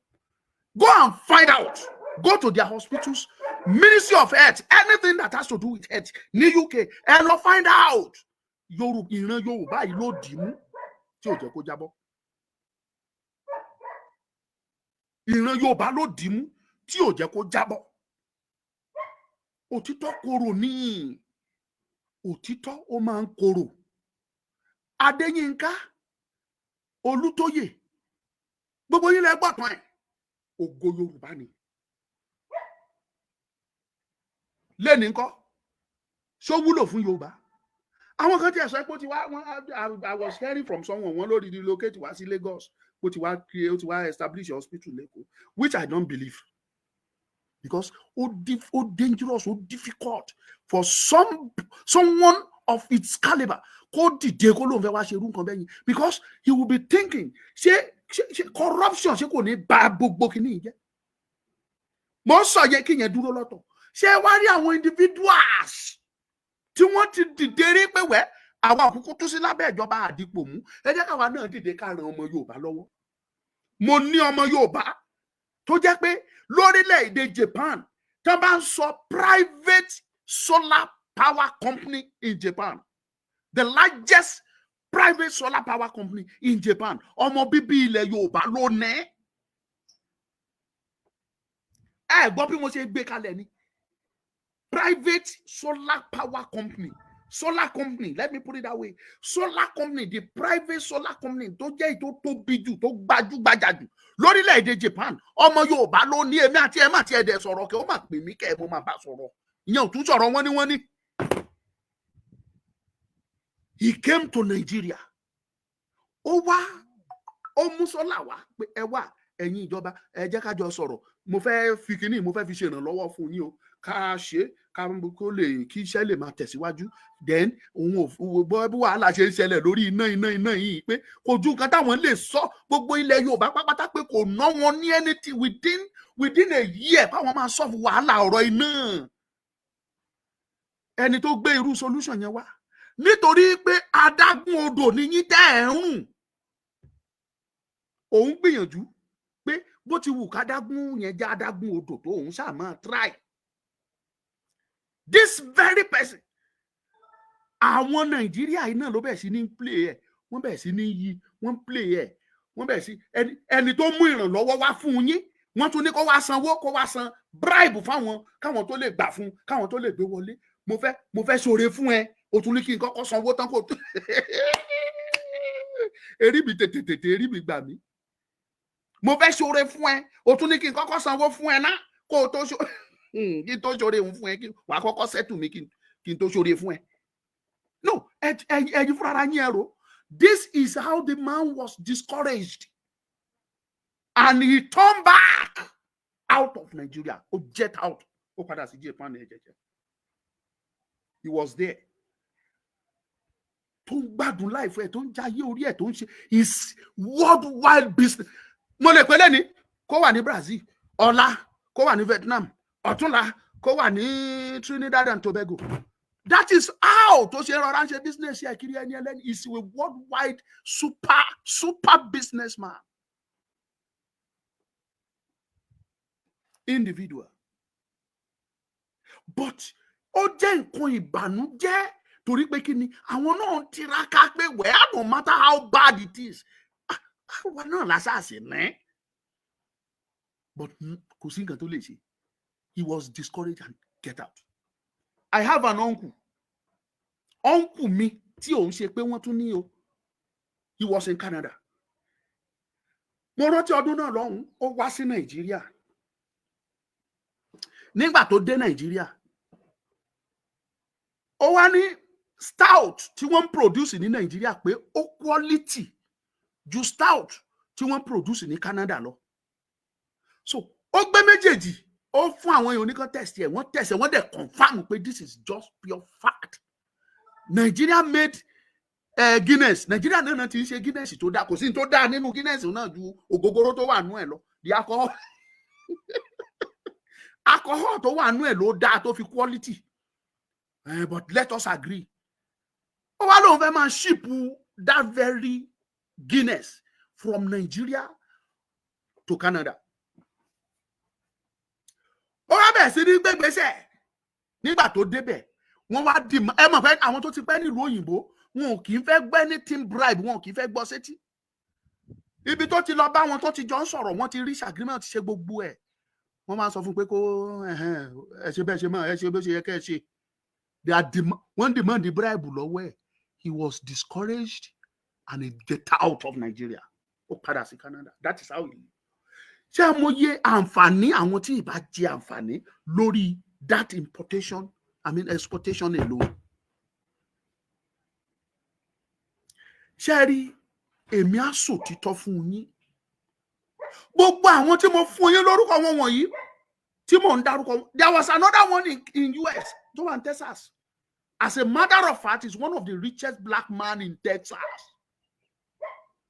Go and find out. Go to their hospitals, Ministry of Health, anything that has to do with health ní UK, ẹ lọ find out. Yorùbá, ìran Yorùbá yìí ló dì í mú tí ò jẹ́ kó jábọ́. Ìran Yorùbá ló dì í mú tí ò jẹ́ kó jábọ́. Òtítọ́ korò ní, òtítọ́ ó máa ń korò. Adéyínká Olútóyè, gbogbo yín lẹ gbọ́ tán ẹ̀. Ògo Yorùbá ni. Lẹ́ni ńkọ́, ṣó wúlò fún Yorùbá? Àwọn kan tí ẹ sọ pé ó ti wá wọn. I was hearing from someone, wọn lórí relocate wá sí Lagos, ó ti wá create, ó ti wá establish hospital l'Ékòó, which I don't believe, because ó dangerous, ó difficult for someone of its caliber kó dìde kó lóun fẹ́ wá ṣe irú nǹkan bẹ́yìn, because he will be thinking, ṣé corruption, ṣé kò ní bà gbogbo kìíní yìí jẹ́? Mo ń sọ yẹ kí yẹn dúró lọ́tọ̀. Ṣé wá rí àwọn individuals tí wọ́n ti dìde rí pé wẹ́ àwa àkókò tó sí lábẹ́ ìjọba àdìpọ̀ mú, ẹ jẹ́ káwa náà dìde ká ran ọmọ Yorùbá lọ́wọ́. Mo ní ọmọ Yorùbá tó jẹ́ pé lórílẹ̀‐èdè Japan, tí wọ́n bá ń sọ private solar power company in Japan, the largest private solar power company in Japan, ọmọ bíbí ilẹ̀ Yorùbá ló ní. Ẹ gbọ́ bí mo ṣe gbé kalẹ̀ ni, private solar power company, solar company, let me put it that way, solar company, the private solar company tó jẹ́ èyí tó tóbi jù, tó gbajúgbajà jù lórílẹ̀‐èdè Japan, ọmọ Yorùbá ló ní. Èmi àti ẹ̀ má ti ẹ̀dẹ̀ sọ̀rọ̀ kí ó má pè mí kẹ́ ẹ̀, mo máa bá sọ̀rọ̀. Ìyẹn ò tún sọ̀rọ̀. Wọ́n ní he came to Nigeria, ó wá, ó mú solar wá pé ẹ wá, ẹ̀yin ìjọba, ẹ jẹ́ ká jọ sọ̀rọ̀. Mo fẹ́ fi kínní, mo fẹ́ fi ṣe ìrànlọ́wọ́ fún yín o, ká ṣe ká kó lè kí iṣẹ́ lè máa tẹ̀síwájú. Then òun ò gbọ́ bí wàhálà ṣe ń ṣẹlẹ̀ lórí iná iná iná yìí, pé kò ju nǹkan táwọn lè sọ gbogbo ilẹ̀ Yorùbá pápátá, pé kò ná wọn ní anything within a year báwọn máa solve wàhálà ọ̀rọ̀ iná. Ẹni tó gbé irú solution yẹn wá, nítorí pé adágún odò ní yín tẹ́ ẹ̀ ń rùn, òun gbìyànjú pé bó ti wù kádágún yẹn jẹ́ adágún odò tó, òun ṣáà máa try. This very person, àwọn Nàìjíríà yìí náà ló bẹ̀rẹ̀ sí ní play ẹ̀, wọ́n bẹ̀rẹ̀ sí ní yí, wọ́n play ẹ̀, wọ́n bẹ̀rẹ̀ sí ẹni tó mú ìrànlọ́wọ́ wá fún yín, wọ́n tún ní kó wá sanwó, kó wá san bribe fáwọn, káwọn tó lè gbà fún, káwọn tó lè gbé wọlé. Mo fẹ́ ṣoore fún ẹ, o tún ní kí n kọ́kọ́ sanwó tán kó tó erí mi tètè tètè erí mi gbà mí. Mo fẹ́ ṣoore fún ẹ, o tún ní kí n kọ́kọ́ sanwó fún ẹ ná, kó o tó ṣo kí n tó ṣoore òun fún ẹ, kí wàá kọ́kọ́ settle mi kí n tó ṣoore fún ẹ. No, ẹ̀yin fúnra yín ẹ rò. This is how the man was discouraged and he turned back out of Nigeria. Ó jet out, ó padà sí Japan ẹ jẹjẹ. He was there, tó ń gbádùn láìfẹ́ ẹ̀, tó ń jayé orí ẹ̀, tó ń ṣe his worldwide business. Mo lè pè lẹ́ni kó wà ní Brazil, ọ̀la kó wà ní Vietnam, ọ̀túnla kó wà ní Trinidad and Tobago. That is how tó ṣe rọra ń ṣe business yẹ kiri. Ẹni ẹlẹ́ni is a worldwide super super businessman individual. But ó jẹ́ nǹkan ìbànújẹ́, torí pé kí ni? Àwọn náà ń tiraka pé, well, no matter how bad it is, àwa náà lásàsì ní, but kò sí nǹkan tó lè ṣe. He was discouraged and get out. I have an uncle, uncle mi tí òun ṣe pé wọ́n tún ní o. He was in Canada. Mo rántí ọdún náà lọ́hùn, ó wá sí Nàìjíríà. Nígbà tó dé Nàìjíríà, Ó wá ní stout tí wọ́n ń produce ní Nàìjíríà pé ó quality ju stout tí wọ́n ń produce ní Canada lọ. So ó gbé méjèèjì, ó fún àwọn èèyàn oníkan test ẹ̀, wọ́n test ẹ̀, wọ́n dẹ̀ confirm pé this is just pure fact. Nigeria made Guinness, Nigeria náà ti ń ṣe Guinness tó dáa. Kò sí ní tó dáa nínú Guinness náà ju ògógóró tó wà nú ẹ̀ lọ. The alcohol tó wà nú ẹ̀ ló dáa tó fi quality, but let us agree, ó wá lóun fẹ́ máa ship that very Guinness from Nigeria to Canada. Ó wá bẹ̀rẹ̀ sí ní gbégbèsè. Nígbà tó débẹ̀, wọ́n wá dì mọ́. Ẹ mọ̀ pé àwọn tó ti pẹ́ nílùú òyìnbó, wọn ò kì í fẹ́ gbẹ́ anything bribe, wọn ò kì í fẹ́ gbọ́ sétí. Ibi tó ti lọ bá wọn, tó ti jọ ń sọ̀rọ̀, wọ́n ti reach agreement, ti ṣe gbogbo ẹ̀. Wọ́n máa sọ fún pé kó ẹ ṣe bẹ́ẹ̀ ṣe mọ́, ẹ ṣe bó ṣe yẹ kẹ́ ẹ ṣe. They are wọ́n demand the bribe lọ́wọ́ ẹ̀. He was discouraged and he get out of Nigeria. Ó padà sí Canada. That is how he. Ṣé mo yẹ àǹfààní àwọn tí ìbá jẹ àǹfààní lórí that importation, I mean exportation alone? Ṣé rí, èmi á sòtítọ́ fún yín. Gbogbo àwọn tí mo fún yín lórúkọ wọn wọ̀nyí tí mò ń dárúkọ, there was another one in US tó wà ní Texas. As a matter of fact, is one of the richest black man in Texas.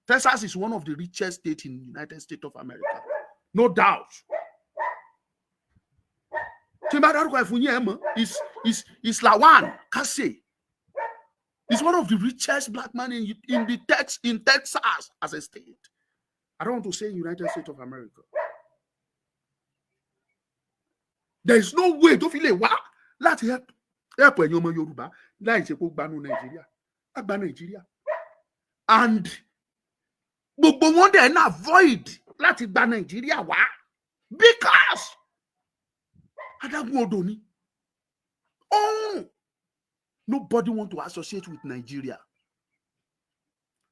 Texas is one of the richest states in the United States of America, no doubt. Tí n bá dárúkọ ẹ̀ fún yín, ẹ mọ̀, is Lawan Kase. Is one of the richest black man in Texas as a state. I don't want to say United States of America. There is no way tó fi lè wá láti help ẹ̀yin ọmọ Yorùbá láì ṣe kó gbanú Nàìjíríà, á gba Nàìjíríà. And gbogbo wọn dẹ̀ ń avoid láti gba Nàìjíríà wá because adágún odò ni ohun. Nobody want to associate with Nigeria.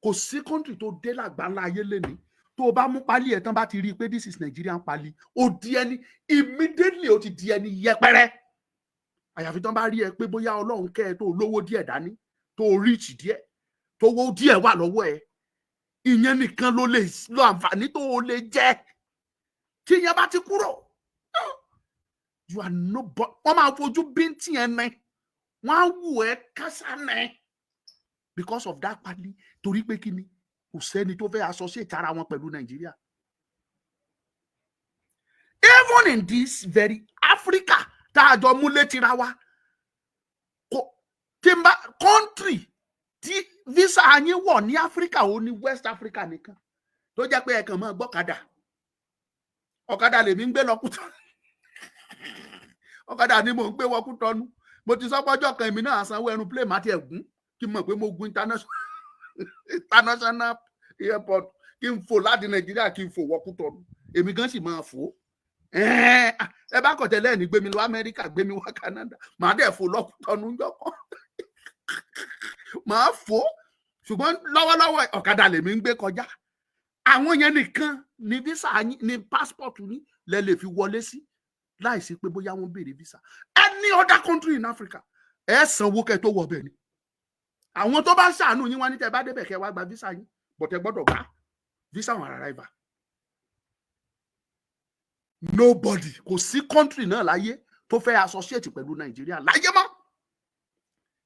Kò sí country tó dé lágbàńlá ayé lẹ́ni tó o bá mú pálí ẹ̀ tán, bá ti rí i pé this is Nigerian pálí, ó di ẹni immediately, ó ti di ẹni yẹpẹrẹ. Àyàfi tán bá rí ẹ pé bóyá Ọlọ́run kẹ́ ẹ tó lówó díẹ̀ dání, tó rich díẹ̀, tó wó díẹ̀ wà lọ́wọ́ ẹ, ìyẹn nìkan ló lè lo àǹfààní tó o lè jẹ. Tí ìyẹn bá ti kúrò, you are nobody. Wọ́n máa fojú bíntín ẹ ní, wọ́n á wù ẹ́ kásá ní because of that pali. Torí pé kí ni? Kò sẹ́ni tó fẹ́ associate ara wọn pẹ̀lú Nàìjíríà. Even in this very Africa tá a jọ mú létí ra wa, kò tí n bá country tí visa yín wọ̀ ní Africa, ó ní West Africa nìkan tó jẹ́ pé ẹ kàn máa gbọ́kadà. Ọ̀kadà lèmi ń gbé lọ Kútọ̀, ọ̀kadà ni mò ń gbé wọ Kútọ́nù. Mo ti sọ pọ́jọ́ kan, èmi náà sanwó aeroplane má tiẹ̀ gún kí n mọ̀ pé mo gun international airport, kí n fò láti Nàìjíríà, kí n fò wọ Kútọ́nù. Èmi gan sì máa fò. Ẹ bá kọ̀ tẹ́lẹ̀ ní gbé mi lọ Amẹ́ríkà, gbé mi wá Canada, màá dẹ̀ fò lọ Kútọ́nù ńjọ́ kan, màá fò. Ṣùgbọ́n lọ́wọ́lọ́wọ́, ọ̀kadà lèmi ń gbé kọjá. Àwọn yẹn nìkan ní visa ní passport ní lẹ lè fi wọlé sí láìsí pé bóyá wọ́n béèrè visa. Any other country in Africa, ẹ sanwó kẹ́ tó wọ bẹ́ẹ̀ ni. Àwọn tó bá ṣàánú yín wá ní tẹ́ bá débẹ̀ kẹ́ wá gba visa yín, but ẹ gbọ́dọ̀ gbà visa on arrival. Nobody, kò sí country náà láyé tó fẹ́ associate pẹ̀lú Nàìjíríà láyé mọ́.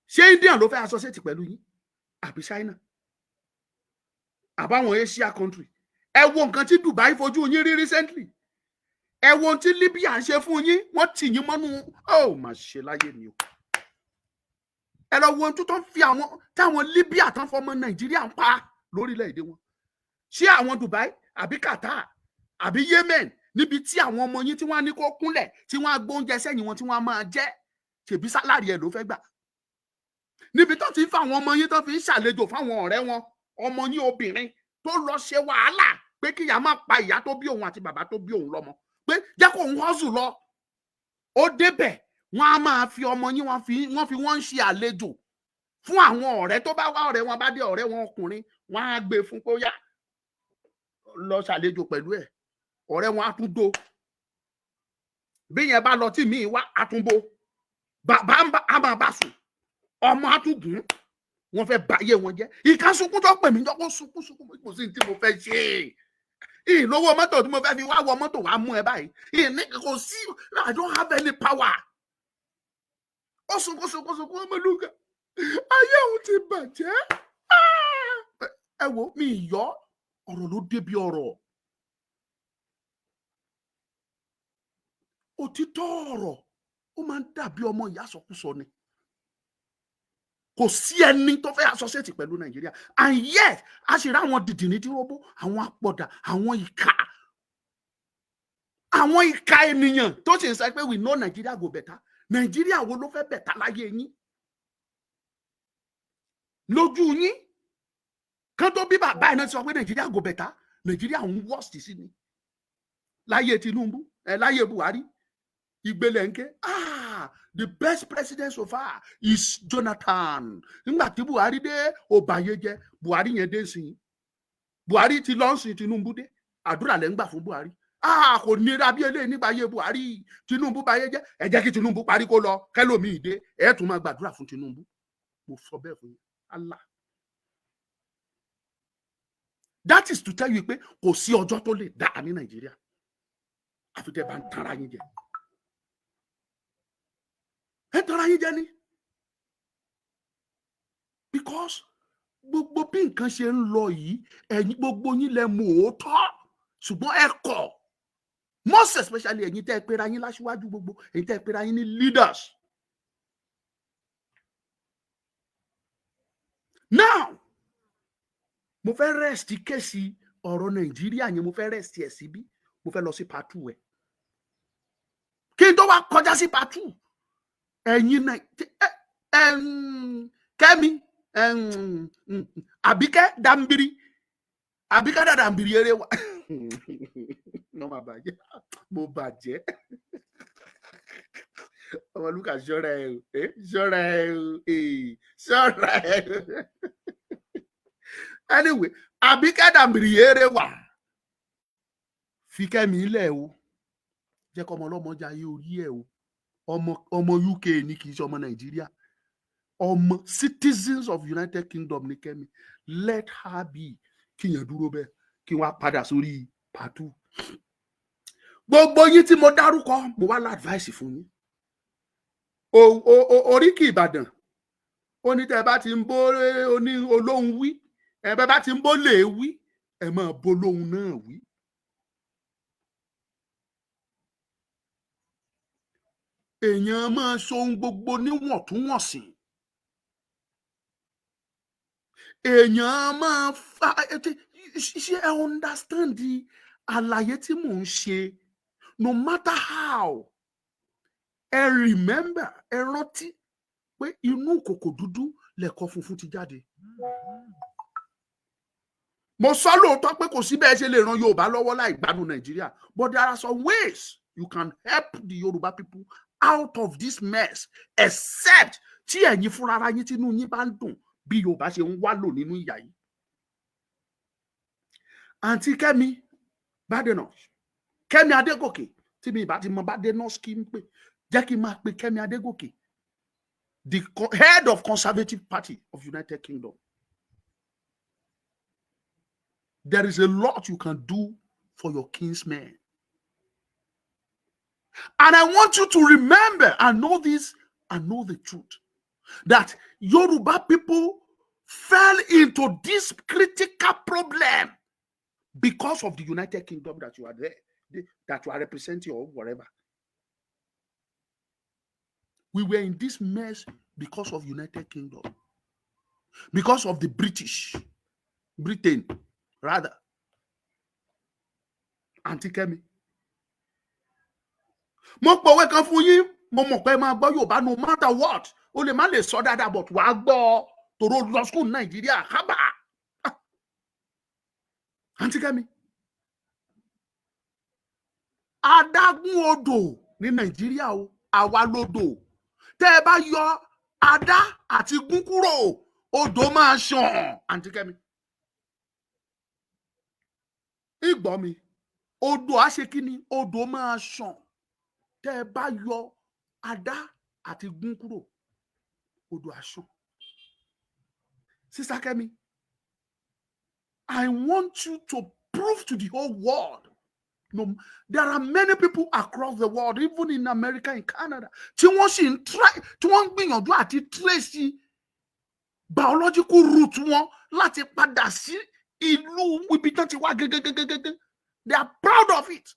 Ṣé India ló fẹ́ associate pẹ̀lú yín, àbí China, àbáwọn Asia country? Ẹ wo nǹkan tí Dubai fojú yín rí recently. Ẹ wo ohun tí Libya ń ṣe fún yín. Wọ́n tì yín mọ́nú. Ó mà ṣe láyé mi o. Ẹ lọ wo ohun tó ń fi àwọn táwọn Libya tán fọmọ Nàìjíríà ń pa lórílẹ̀‐èdè wọn. Ṣé àwọn Dubai àbí Qatar àbí Yemen, níbi tí àwọn ọmọ yín tí wọ́n á ní kó kúnlẹ̀, tí wọ́n á gbóúnjẹ sẹ́yìn wọn, tí wọ́n á máa jẹ, ṣèbí salary ẹ̀ ló fẹ́ gbà, níbi tó ti ń fa àwọn ọmọ yín tó fi ń ṣàlejò fáwọn ọ̀rẹ́ wọn, ọmọ yín obìnrin tó lọ ṣe wàhálà pé kí ìyá má pa ìyá tó bí òun àti bàbá tó bí òun lọ́mọ, pé jẹ́ kó òun hustle lọ, ó débẹ̀, wọ́n á máa fi ọmọ yín, wọ́n fi wọ́n ń ṣe àlejò fún àwọn ọ̀rẹ́ tó bá wá. Ọ̀rẹ́ wọn bá dé, ọ̀rẹ́ wọn ọkùnrin, wọ́n á gbé fún kó yá lọ ṣàlejò pẹ̀lú ẹ̀. Ọ̀rẹ́ wọn á tún do bí yẹn bá lọ tí míì wá, á tún bo bàbá á máa bá sùn. Ọmọ àtúgùn wọn fẹ́ báyé wọn jẹ́. Ìka sunkún tó pè mí jọ kó sunkún sunkún, kò sí ní tí mo fẹ́ ṣe. Ìlówó mọ́tò tí mo fẹ́ fi wá wọ mọ́tò wá mú ẹ báyìí, ìní kò sí. I don't have any power. Ó sunkún sunkún sunkún, Ọmọlúkà, ayé òun ti bàjẹ́. Ẹ wo mi, yọ ọ̀rọ̀ ló débi ọ̀rọ̀. Òtítọ́ ọ̀rọ̀ ó máa ń dàbí ọmọ ìyá sọkúsọ ni. Kò sí ẹni tó fẹ́ associate pẹ̀lú Nàìjíríà, and yet a sì rí àwọn dìdìní dúróbó, àwọn apọ̀dà, àwọn ìka, àwọn ìka ènìyàn tó sì ń sọ pé we know Nigeria go better. Nàìjíríà wo ló fẹ́ better láyé yín, lójú yín? Kán tó bí bàbá ẹ̀ náà ti sọ pé Nàìjíríà go better. Nàìjíríà ń worst sí ni láyé Tinubu ẹ, láyé Buhari ìgbélé ńké. Ah, the best president so far is Jonathan. Nígbà tí Buhari dé, ó báyé jẹ́. Buhari yẹn dé sí, Buhari ti lọ sí, Tinubu dé, àdúrà lẹ́ ń gbà fún Buhari. Ah, kò nira bí eléyìí nígbà ayé Buhari. Tinubu báyé jẹ́. Ẹ jẹ́ kí Tinubu parí kó lọ, kẹlòmíì dé, ẹ tún máa gbàdúrà fún Tinubu. Mo sọ bẹ́ẹ̀ fún yín. Allah, that is to tell you pé kò sí ọjọ́ tó lè dáa ní Nàìjíríà, àfi tẹ́ bá ń tara yín jẹ. Ẹ tara yín jẹ ni, because gbogbo bí nǹkan ṣe ń lọ yìí, ẹ̀yin gbogbo yín lẹ mọ̀ òótọ́, ṣùgbọ́n ẹ kọ̀. Most especially ẹ̀yin tẹ́ ẹ pera yín láṣíwájú, gbogbo ẹ̀yin tẹ́ ẹ pera yín ní leaders. Now mo fẹ́ rest case ọ̀rọ̀ Nàìjíríà yẹn, mo fẹ́ rest ẹ̀ síbí. Mo fẹ́ lọ sí part two ẹ̀. Kí n tó wá kọjá sí part two, ẹ̀yin Kẹ́mi Àbíkẹ́ Dambiri, Àbíkẹ́ Dàdàmbìrì eré wa wọ́n máa bàjẹ́. Mo bàjẹ́. Ọmọlúkà, ṣọ́ra ẹ o, ṣọ́ra ẹ o, ṣọ́ra ẹ o. Anyway, Àbíkẹ́ Dàmbìrì eré wa, fi Kẹ́mi lẹ̀ o. Jẹ́ kọ́ ọmọ ọlọ́mọ jayé orí ẹ̀ o. Ọmọ ọmọ UK ní, kì í ṣe ọmọ Nàìjíríà. Ọmọ citizens of United Kingdom ní Kẹ́mi. Let her be. Kíyàn dúró bẹ́ẹ̀, kí wọ́n á padà sórí pàtó. Gbogbo yín tí mo dárúkọ, mo wá l'advice fún yín. Oríkì Ìbàdàn ó ní, tẹ́ ẹ bá ti ń bó oní olóhùn wí, ẹ bá ti ń bó lè wí, ẹ máa bó lóhùn náà wí. Èèyàn máa ṣohun gbogbo níwọ̀ntúnwọ̀nsì. Èèyàn máa fa ṣe. Ẹ understand àlàyé tí mò ń ṣe? No matter how, ẹ remember, ẹ rántí pé inú kòkò dúdú lẹ̀kọ funfun ti jáde. Mo sọ lóòótọ́ pé kò sí bẹ́ẹ̀ ṣe lè ran Yorùbá lọ́wọ́ láì gbádùn Nàìjíríà, but there are some ways you can help the Yorùbá people out of this mess, except tí ẹ̀yin fúnra ara yín, tínú yín bá ń dùn bí Yorùbá ṣe ń wá lò nínú ìyà yìí. Àǹtí Kẹ́mi Badenoch, Kẹ́mi Adégòkè, tí mi ìbá ti mọ Badenoch kí n pè, jẹ́ kí n máa pe Kẹ́mi Adégòkè, the head of Conservative Party of United Kingdom. There is a lot you can do for your kinsmen. And I want you to remember and know this and know the truth, that Yoruba people fell into this critical problem because of the United Kingdom that you are there, that you are representing or whatever. We were in this mess because of United Kingdom, because of the British, Britain, rather. Auntie Kemi. Mo pòwe kan fún yín, mo mọ̀ pé máa gbọ́ Yorùbá no matter what. O lè má lè sọ dáadáa, but wàá gbọ́ tòró lọ school Nàìjíríà kábà. Auntie Kemi. Adágún odò ní Nàìjíríà o, àwa lodò. Tẹ́ ẹ bá yọ adá àti gún kúrò, odò máa ṣàn. Auntie Kemi. Ìgbọ́ mi, odò á ṣe kí ni? Odò máa ṣàn. Tẹ́ ẹ bá yọ adá àti gún kúrò. Odò àṣàn. Sister Kemi, I want you to prove to the whole world. No, there are many people across the world, even in America, in Canada, tí wọ́n sì ń try, tí wọ́n ń gbìyànjú àti trace biological root wọn láti padà sí ìlú ibi tán ti wá gẹ́gẹ́gẹ́gẹ́gẹ́. They are proud of it.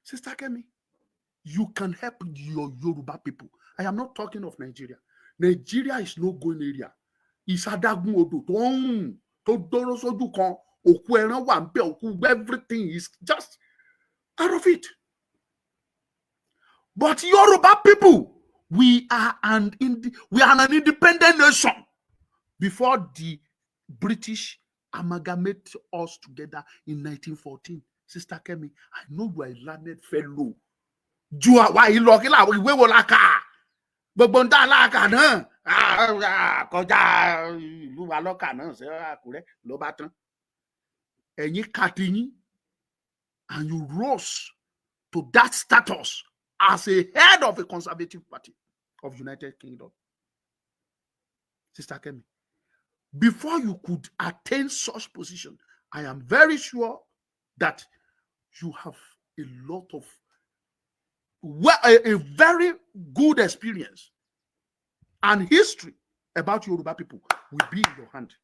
Sister Kemi, you can help your Yoruba people. I am not talking of Nigeria. Nigeria is no going area. Ìsàdágún odò tó ń rùn tó dóró sójú kan, òkú ẹran wà ń bẹ, òkú, everything is just out of it. But Yoruba people, we are an independent nation before the British amalgamate us together in 1914. Sister Kemi, I know you are a learned fellow. Ju àwa yìí lọ. Kí làwọn ìwé wo la kà? Gbogbo ń dá aláàkà náà kọjá ìlú wa lọ́kà náà sí Àkúrẹ́ ló bá tán. Ẹ̀yin kàtìyín, and you rose to that status as a head of a Conservative Party of United Kingdom. Sister Kemi, before you could attain such position, I am very sure that you have a lot of, well, a very good experience and history about Yoruba people will be in your hand.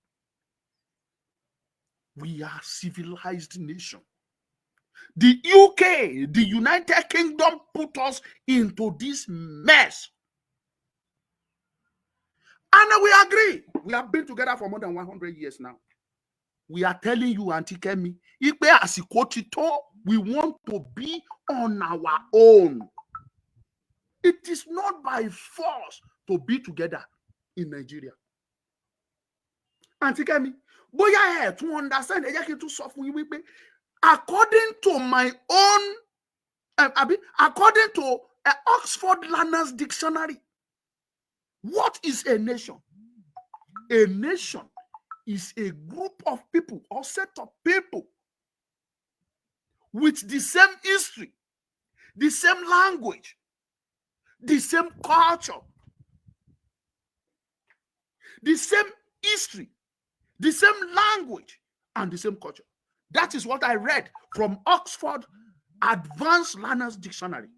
We are civilized nation. The UK, the United Kingdom, put us into this mess. And we agree. We have been together for more than 100 years now. We are telling you, Auntie Kemi, pé àsìkò ti tó, we want to be on our own. It is not by force to be together in Nigeria. Auntie Kemi, bóyá ẹ tún understand, ẹ jẹ́ kí n tún sọ fún yín wípé according to my own, abi, according to Oxford Learners Dictionary, what is a nation? A nation is a group of people or set of people with the same history, the same language, the same culture, the same history, the same language, and the same culture. That is what I read from Oxford Advanced Learners Dictionary,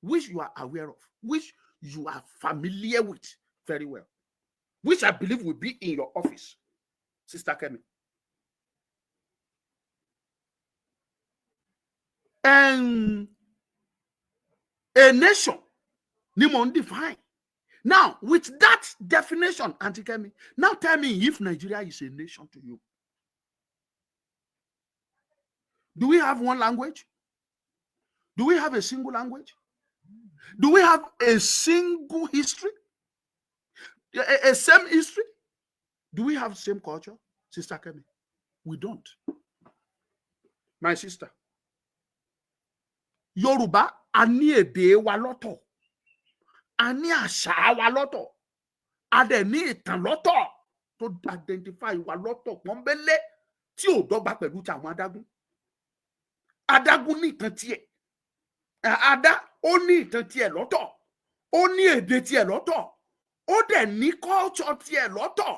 which you are aware of, which you are familiar with very well, which I believe will be in your office, Sister Kemi. And a nation, ni mo ń define. Now, with that definition, Auntie Kemi, now tell me if Nigeria is a nation to you. Do we have one language? Do we have a single language? Do we have a single history? A same history? Do we have same culture? Sister Kemi, we don't. My sister, Yorùbá, a ní èdè wa lọ́tọ̀, a ní àṣà wa lọ́tọ̀, a dẹ̀ ní ìtàn lọ́tọ̀ tó identify wa lọ́tọ̀ pọ́nbélé tí ò dọ́gba pẹ̀lú ti àwọn adágún. Adágún ní ìtàn tiẹ̀, adá ó ní ìtàn tiẹ̀ lọ́tọ̀, ó ní èdè tiẹ̀ lọ́tọ̀, ó dẹ̀ ní culture tiẹ̀ lọ́tọ̀.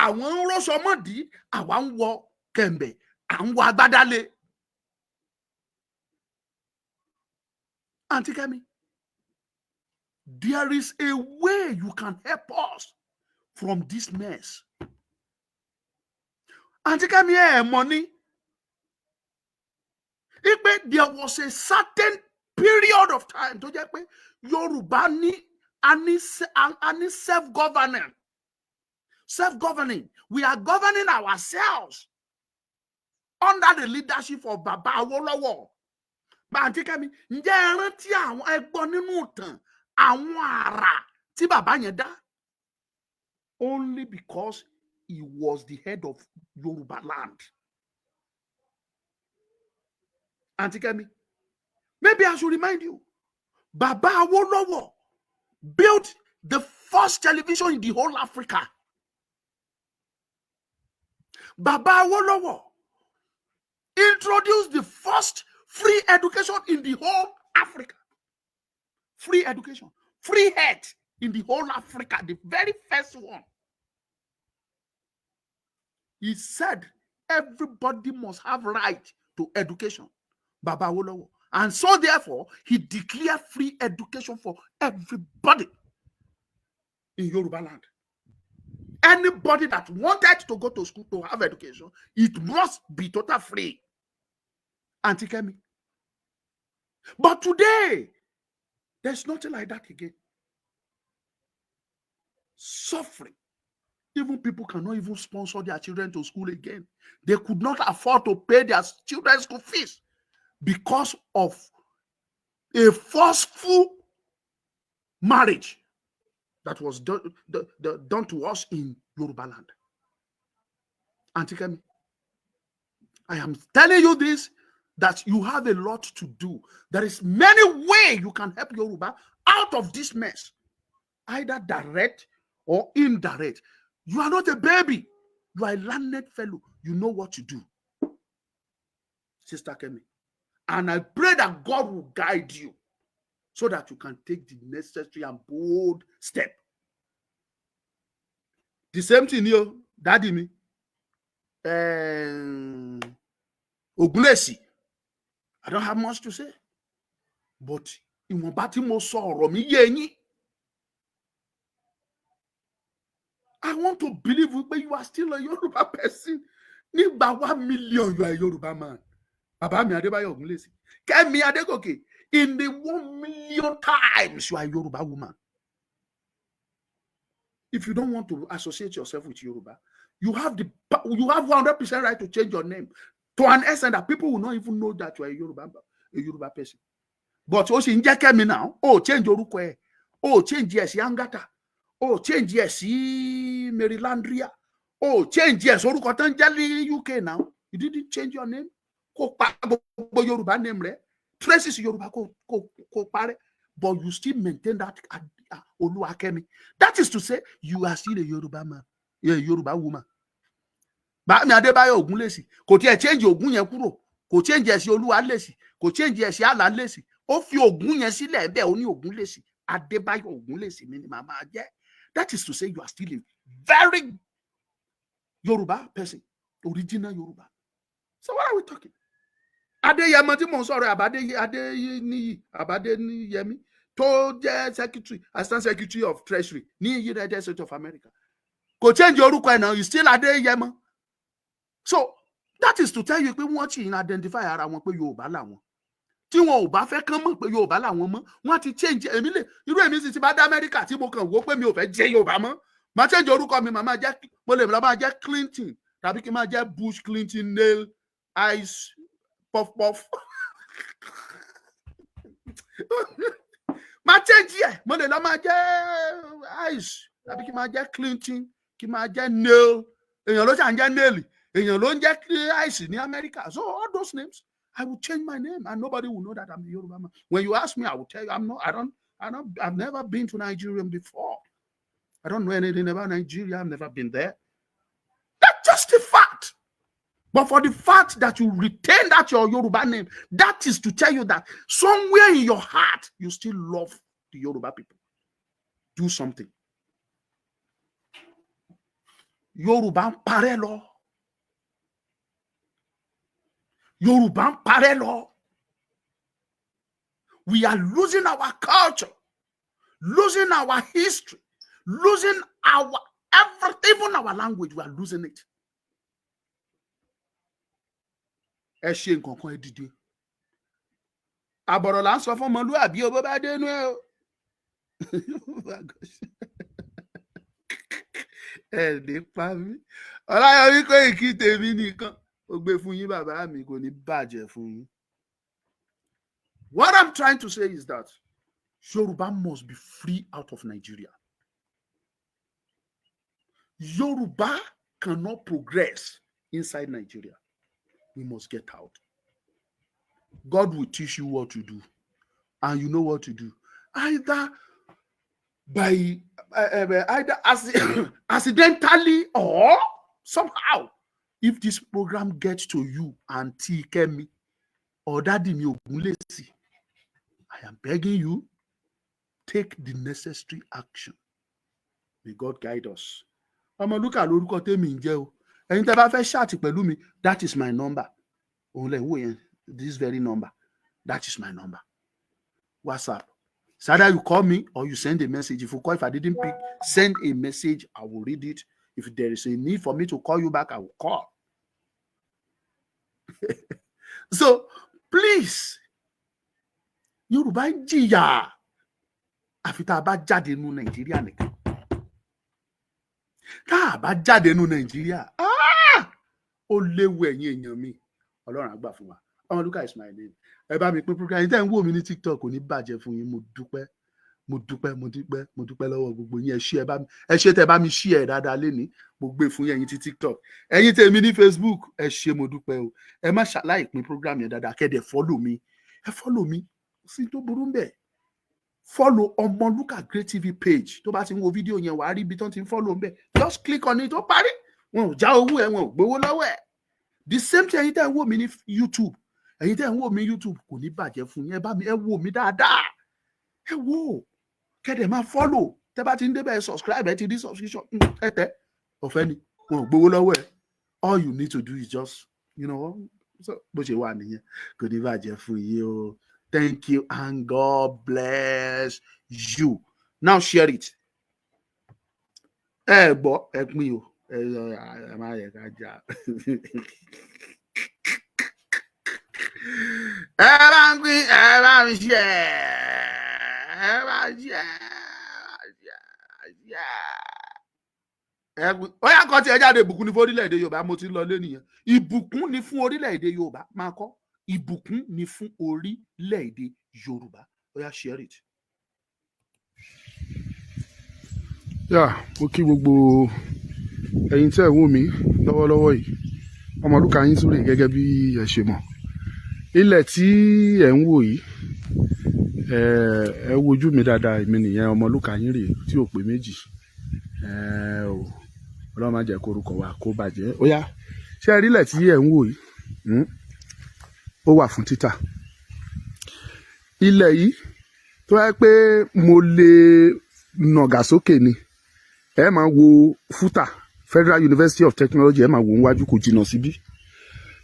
Àwọn ń rọ́ṣọ mọ́dì, àwa ń wọ kẹ̀m̀bẹ̀, à ń wọ agbádá lé. Auntie Kemi, there is a way you can help us from this mess. Auntie Kemi, ẹ mọ̀ ni pé there was a certain period of time tó jẹ́ pé Yorùbá ní a ní self-governing. Self-governing. We are governing ourselves under the leadership of Baba Awolowo. Auntie Kemi, ǹjẹ́ ẹ rántí àwọn ẹgbọ́n nínú ìtàn àwọn àrà tí bàbá yẹn dá? Only because he was the head of Yoruba land. Auntie Kemi, maybe I should remind you, Baba Awolowo built the first television in the whole Africa. Baba Awolowo introduced the first free education in the whole Africa. Free education, free health in the whole Africa, the very first one. He said everybody must have right to education. Baba Awolowo. And so therefore, he declared free education for everybody in Yoruba land. Anybody that wanted to go to school to have education, it must be total free. Auntie Kemi. But today, there's nothing like that again. Suffering. Even people cannot even sponsor their children to school again. They could not afford to pay their children's school fees because of a forceful marriage that was done to us in Yoruba land. Auntie Kemi, I am telling you this, that you have a lot to do. There is many way you can help Yoruba out of this mess, either direct or indirect. You are not a baby. You are a learned fellow. You know what to do. Sister Kemi. And I pray that God will guide you so that you can take the necessary and bold step. The same thing here, daddy mi. Ogunlesi. I don't have much to say. But ìwọ̀nba tí mo sọ, ọ̀rọ̀ mi yé yín. I want to believe wípé you are still a Yoruba person. Nígbà 1 million, you are a Yoruba man. Bàbá mi Adébáyọ̀ Ògúnlẹ̀sì. Kẹ́mi Adégòkè, in the 1 million times, you are a Yoruba woman. If you don't want to associate yourself with Yoruba, you have 100% right to change your name to an extent that people will not even know that you are a Yoruba person. But ó sì ń jẹ́ Kẹ́mi now, ó change orúkọ ẹ̀, ó change ẹ̀ sí Angata, ó change ẹ̀ sí Marylandria, ó change ẹ̀ sórúkọ tó ń jẹ́ ní UK now. You didn't change your name. Kó pa gbogbo Yorùbá name rẹ̀, traces Yorùbá kó parẹ́, but you still maintain that Olúwakẹ́mi. That is to say, you are still a Yoruba man, a Yoruba woman. Bàámi Adébáyọ̀ Ògúnlẹ̀sì kò tiẹ̀ change Ògún yẹn kúrò, kò change ẹ̀ sí Olúwalẹ̀sì, kò change ẹ̀ sí Àlálẹ̀sì. Ó fi Ògún yẹn sílẹ̀ bẹ́ẹ̀, ó ní Ògúnlẹ̀sì, Adébáyọ̀ Ògúnlẹ̀sì mi ni màá máa jẹ́. That is to say, you are still a very Yoruba person, original Yoruba. So what are we talking? Adéyẹmọ tí mò ń sọ̀rọ̀, àbádé Adéníyì, Àbádéníyẹmí tó jẹ́ secretary, assistant secretary of treasury ní United States of America, kò change orúkọ ẹ̀ náà. You still Adéyẹmọ. So that is to tell you pé wọ́n ti identify ara wọn pé Yorùbá làwọn. Tí wọn ò bá fẹ́ kán mọ̀ pé Yorùbá làwọn mọ́, wọ́n ti change. Èmi lè irú èmi sì ti bá dé Amẹ́ríkà tí mo kàn wò pé mi ò fẹ́ jẹ́ Yorùbá mọ́, màá change orúkọ mi, màá máa jẹ́, mo lè lọ máa jẹ́ Clinton tàbí kí n máa jẹ́ Bush Clinton nail ice puff puff. Máa change ẹ̀, mo lè lọ máa jẹ́ ice tàbí kí n máa jẹ́ Clinton, kí n máa jẹ́ nail. Èèyàn ló ṣà ń jẹ́ nail, èèyàn ló ń jẹ́ ice ní Amẹ́ríkà. So all those names, I will change my name and nobody will know that I'm a Yoruba man. When you ask me, I will tell you I'm not, I don't, I've never been to Nigeria before. I don't know anything about Nigeria. I've never been there. That's just a fact. But for the fact that you retain that your Yoruba name, that is to tell you that somewhere in your heart, you still love the Yoruba people. Do something. Yorùbá ń parẹ́ lọ. Yorùbá ń parẹ́ lọ. We are losing our culture, losing our history, losing our everything, even our language, we are losing it. Ẹ ṣe nǹkan kan, ẹ dìde. Àbọ̀rọ̀ là ń sọ fún ọmọlúwàbí o, bó bá dénú ẹ o. Ẹ ní pa mí. Ọláyọmí Kóìkí tèmi nìkan ó gbé fún yín, bàbá mi, kò ní bàjẹ́ fún yín. What I'm trying to say is that Yoruba must be free out of Nigeria. Yoruba cannot progress inside Nigeria. We must get out. God will teach you what to do, and you know what to do. Either by either accidentally or somehow, if this program gets to you, Auntie Kemi or Daddy mi Ogunlesi, I am begging you. Take the necessary action. May God guide us. Ọmọlúkà lórúkọ tèmi ń jẹ́ o. Ẹ̀yin tẹ́ bá fẹ́ chat pẹ̀lú mi, that is my number. Òun lẹ̀ ń wò yẹn, this very number, that is my number, WhatsApp. It's either you call me or you send a message. If you call, if I didn't pick, send a message. I will read it. If there is a need for me to call you back, I will call. So please, Yorùbá ń jìyà, àfi tá a bá jáde nínú Nàìjíríà nìkan. Tá a bá jáde nínú Nàìjíríà, ah! Ó léwu. Ẹ̀yin èèyàn mi, Ọlọ́run á gbà fún wa. Ọmọlúkà is my name. Ẹ bá mi pín program yìí. Tẹ́ ń wò mí ní TikTok, kò ní bàjẹ́ fún yín. Mo dúpẹ́, mo dúpẹ́, mo dúpẹ́, mo dúpẹ́ lọ́wọ́ gbogbo yín. Ẹ ṣé, ẹ bá mi, ẹ ṣé tẹ́ bá mi share ẹ dáadáa lénìí. Mo gbé fún yín. Ẹ̀yin tí TikTok, ẹ̀yin tèmi ní Facebook, ẹ ṣé, mo dúpẹ́ o. Ẹ má ṣàláì pín program yẹn dáadáa. Kẹ́ dẹ̀ follow mi, ẹ follow mi sí tó burú ń bẹ̀. Follow Ọmọlúkà Great TV page. Tó bá ti ń wo fídíò yẹn, wàá rí ibi tó ti ń follow ń bẹ̀. Just click on it, ó parí. Wọn ò já owó ẹ, wọn ò gbowó lọ́wọ́ ẹ. The same thing, ẹ̀yin tẹ́ ń wò mí ní YouTube, ẹ̀yin tẹ́ ń wò mí YouTube, kò ní bàjẹ́ fún yín. Ẹ bá mi, ẹ wò mí dáadáa, ẹ wò, kẹ́ dẹ̀ máa follow. Tẹ́ bá ti ń débẹ̀, subscribe. Ẹ ti rí subscription, ẹ tẹ́, ọ̀fẹ́ ni, wọn ò gbowó lọ́wọ́ ẹ. All you need to do is just so bó ṣe wà nìyẹn. Kò ní bàjẹ́ fún yín o. Thank you and God bless you. Now share it. Ẹ gbọ́, ẹ pín o. Ẹ ẹ má yẹ ká jà. Ẹ bá ń pín, ẹ bá ń ṣe, ẹ bá ń ṣe, ẹ pín. Ó yá, kọ́ tí ẹ jáde. Ìbùkún ni fún orílẹ̀-èdè Yorùbá. Mo ti ń lọ lé nìyẹn. Ìbùkún ni fún orílẹ̀-èdè Yorùbá. Máa kọ́, ìbùkún ni fún orílẹ̀-èdè Yorùbá. Ó yá, share it. Yà, mo kí gbogbo ẹ̀yin tí ẹ̀ ń wò mí lọ́wọ́lọ́wọ́ yìí. Ọmọlúkà yín súrè. Gẹ́gẹ́ bí ẹ ṣe mọ̀, ilẹ̀ tí ẹ̀ ń wò yìí, ẹ ẹ wojú mi dáadáa, èmi nìyẹn. Ọmọlúkà yín rèé tí ò pé méjì. Ẹ ò Ọlọ́run má jẹ́ kórúkọ wa kó bàjẹ́. Ó yá, ṣé ẹ rí ilẹ̀ tí ẹ̀ ń wò yìí? Ó wà fún títà. Ilẹ̀ yìí, tó yẹ pé mo lè nàgà sókè ni, ẹ máa wo FUTA, Federal University of Technology, ẹ máa wò níwájú, kò jìnnà síbí.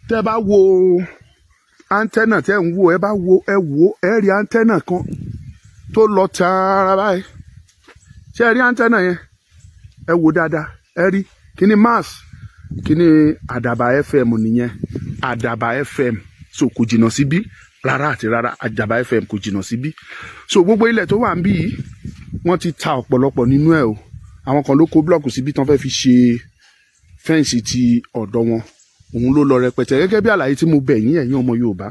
Tẹ́ bá wo antenna tẹ́ ń wò, ẹ bá wo, ẹ wò, ẹ rí antenna kan tó lọ tààrà báyìí. Ṣé ẹ rí antenna yẹn? Ẹ wò dáadáa, ẹ rí kíní mast, kíní Àdàbà FM nìyẹn, Àdàbà FM. So kò jìnnà síbí rárá àti rárá. Àdàbà FM kò jìnnà síbí. So gbogbo ilẹ̀ tó wà ń bí yìí, wọ́n ti ta ọ̀pọ̀lọpọ̀ nínú ẹ̀ o. Àwọn kan ló kó block síbí tán fẹ́ fi ṣe fence ti ọ̀dọ̀ wọn. Òun ló lọ rẹpẹtẹ. Gẹ́gẹ́ bí àlàyé tí mo bẹ̀ yín, ẹ̀yin ọmọ Yorùbá,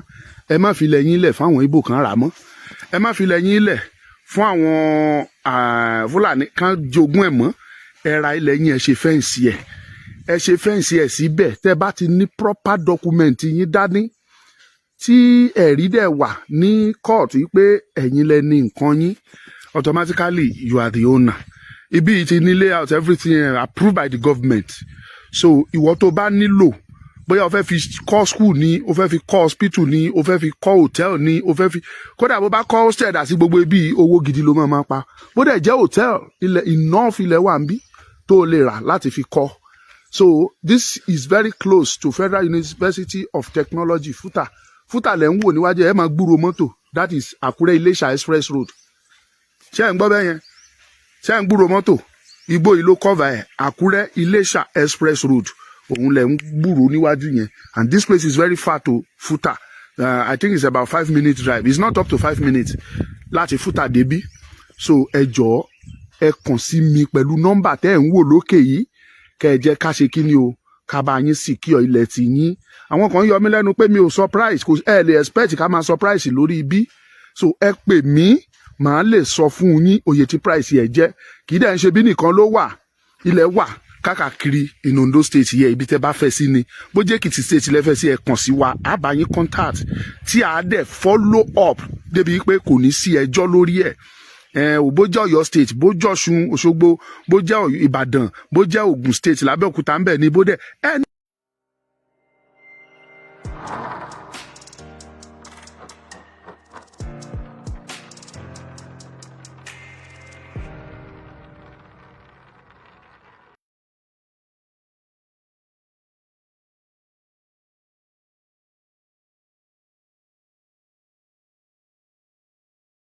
ẹ má fi ilẹ̀ yín lẹ̀ fún àwọn Ìgbò kan rà mọ́. Ẹ má fi ilẹ̀ yín lẹ̀ fún àwọn Fúlàní kan jogún ẹ̀ mọ́. Ẹ ra ilẹ̀ yín, ẹ ṣe fence ẹ̀, ẹ ṣe fence ẹ̀ síbẹ̀. Tẹ́ bá ti ní proper document yín dání, tí ẹ̀rí dẹ̀ wà ní court wípé ẹ̀yin lẹ ní nǹkan yín, automatically you are the owner. Ibi yìí ti ní layout, everything approved by the government. So ìwọ tó bá nílò, bóyá o fẹ́ fi kọ́ school ni, o fẹ́ fi kọ́ hospital ni, o fẹ́ fi kọ́ hotel ni, o fẹ́ fi, kódà bó bá kọ́ hostel dà sí gbogbo ibi, owó gidi ló máa pa. Bó dẹ̀ jẹ́ hotel, ilẹ̀ enough, ilẹ̀ wà ń bí tó o lè rà láti fi kọ́. So this is very close to Federal University of Technology, FUTA. FUTA lẹ̀ ń wò níwájú. Ẹ̀ máa gbúrò mọ́tò. That is Àkúrẹ́ Iléṣà Express Road. Ṣé ẹ̀ ń gbọ́ bẹ́ẹ̀ yẹn? Ṣé ẹ̀ ń gbúrò mọ́tò? Igbó yìí ló cover ẹ̀. Àkúrẹ́ Iléṣà Express Road, òun lẹ̀ ń gbúrò níwájú yẹn. And this place is very far to FUTA. I think it's about 5 minutes drive. It's not up to 5 minutes láti FUTA débí. So ẹ jọ̀ọ́, ẹ kàn sí mi pẹ̀lú nọ́mbà tẹ́ ẹ̀ ń wò lókè yìí, kẹ́ ẹ jẹ́ ká ṣe kí ni o, ká bá yín sì kí ọ ilẹ̀ tì yín. Àwọn kan yọ mí lẹ́nu pé mi ò surprise. Kò ẹ lè expect ká máa surprise lórí ibi. So ẹ pè mí, màá lè sọ fún yín oye tí price yẹ jẹ́. Kì í dẹ̀ ń ṣe bí nìkan ló wà. Ilẹ̀ wà káàkiri in Ondo State yẹ. Ibi tẹ́ bá fẹ́ sí ni, bó jẹ́ Èkìtì State lẹ fẹ́ sí, ẹ kàn sí wa, á bá yín contact, tí a dẹ̀ follow up débi pé kò ní sí ẹjọ́ lórí ẹ̀. Ẹ ò bó jẹ́ Ọ̀yọ́ State, bó jẹ́ Ọ̀ṣun Òṣogbo, bó jẹ́ Ìbàdàn, bó jẹ́ Ògùn State, l'Abẹ́òkúta ń bẹ̀ ní, bó dẹ̀ ẹ.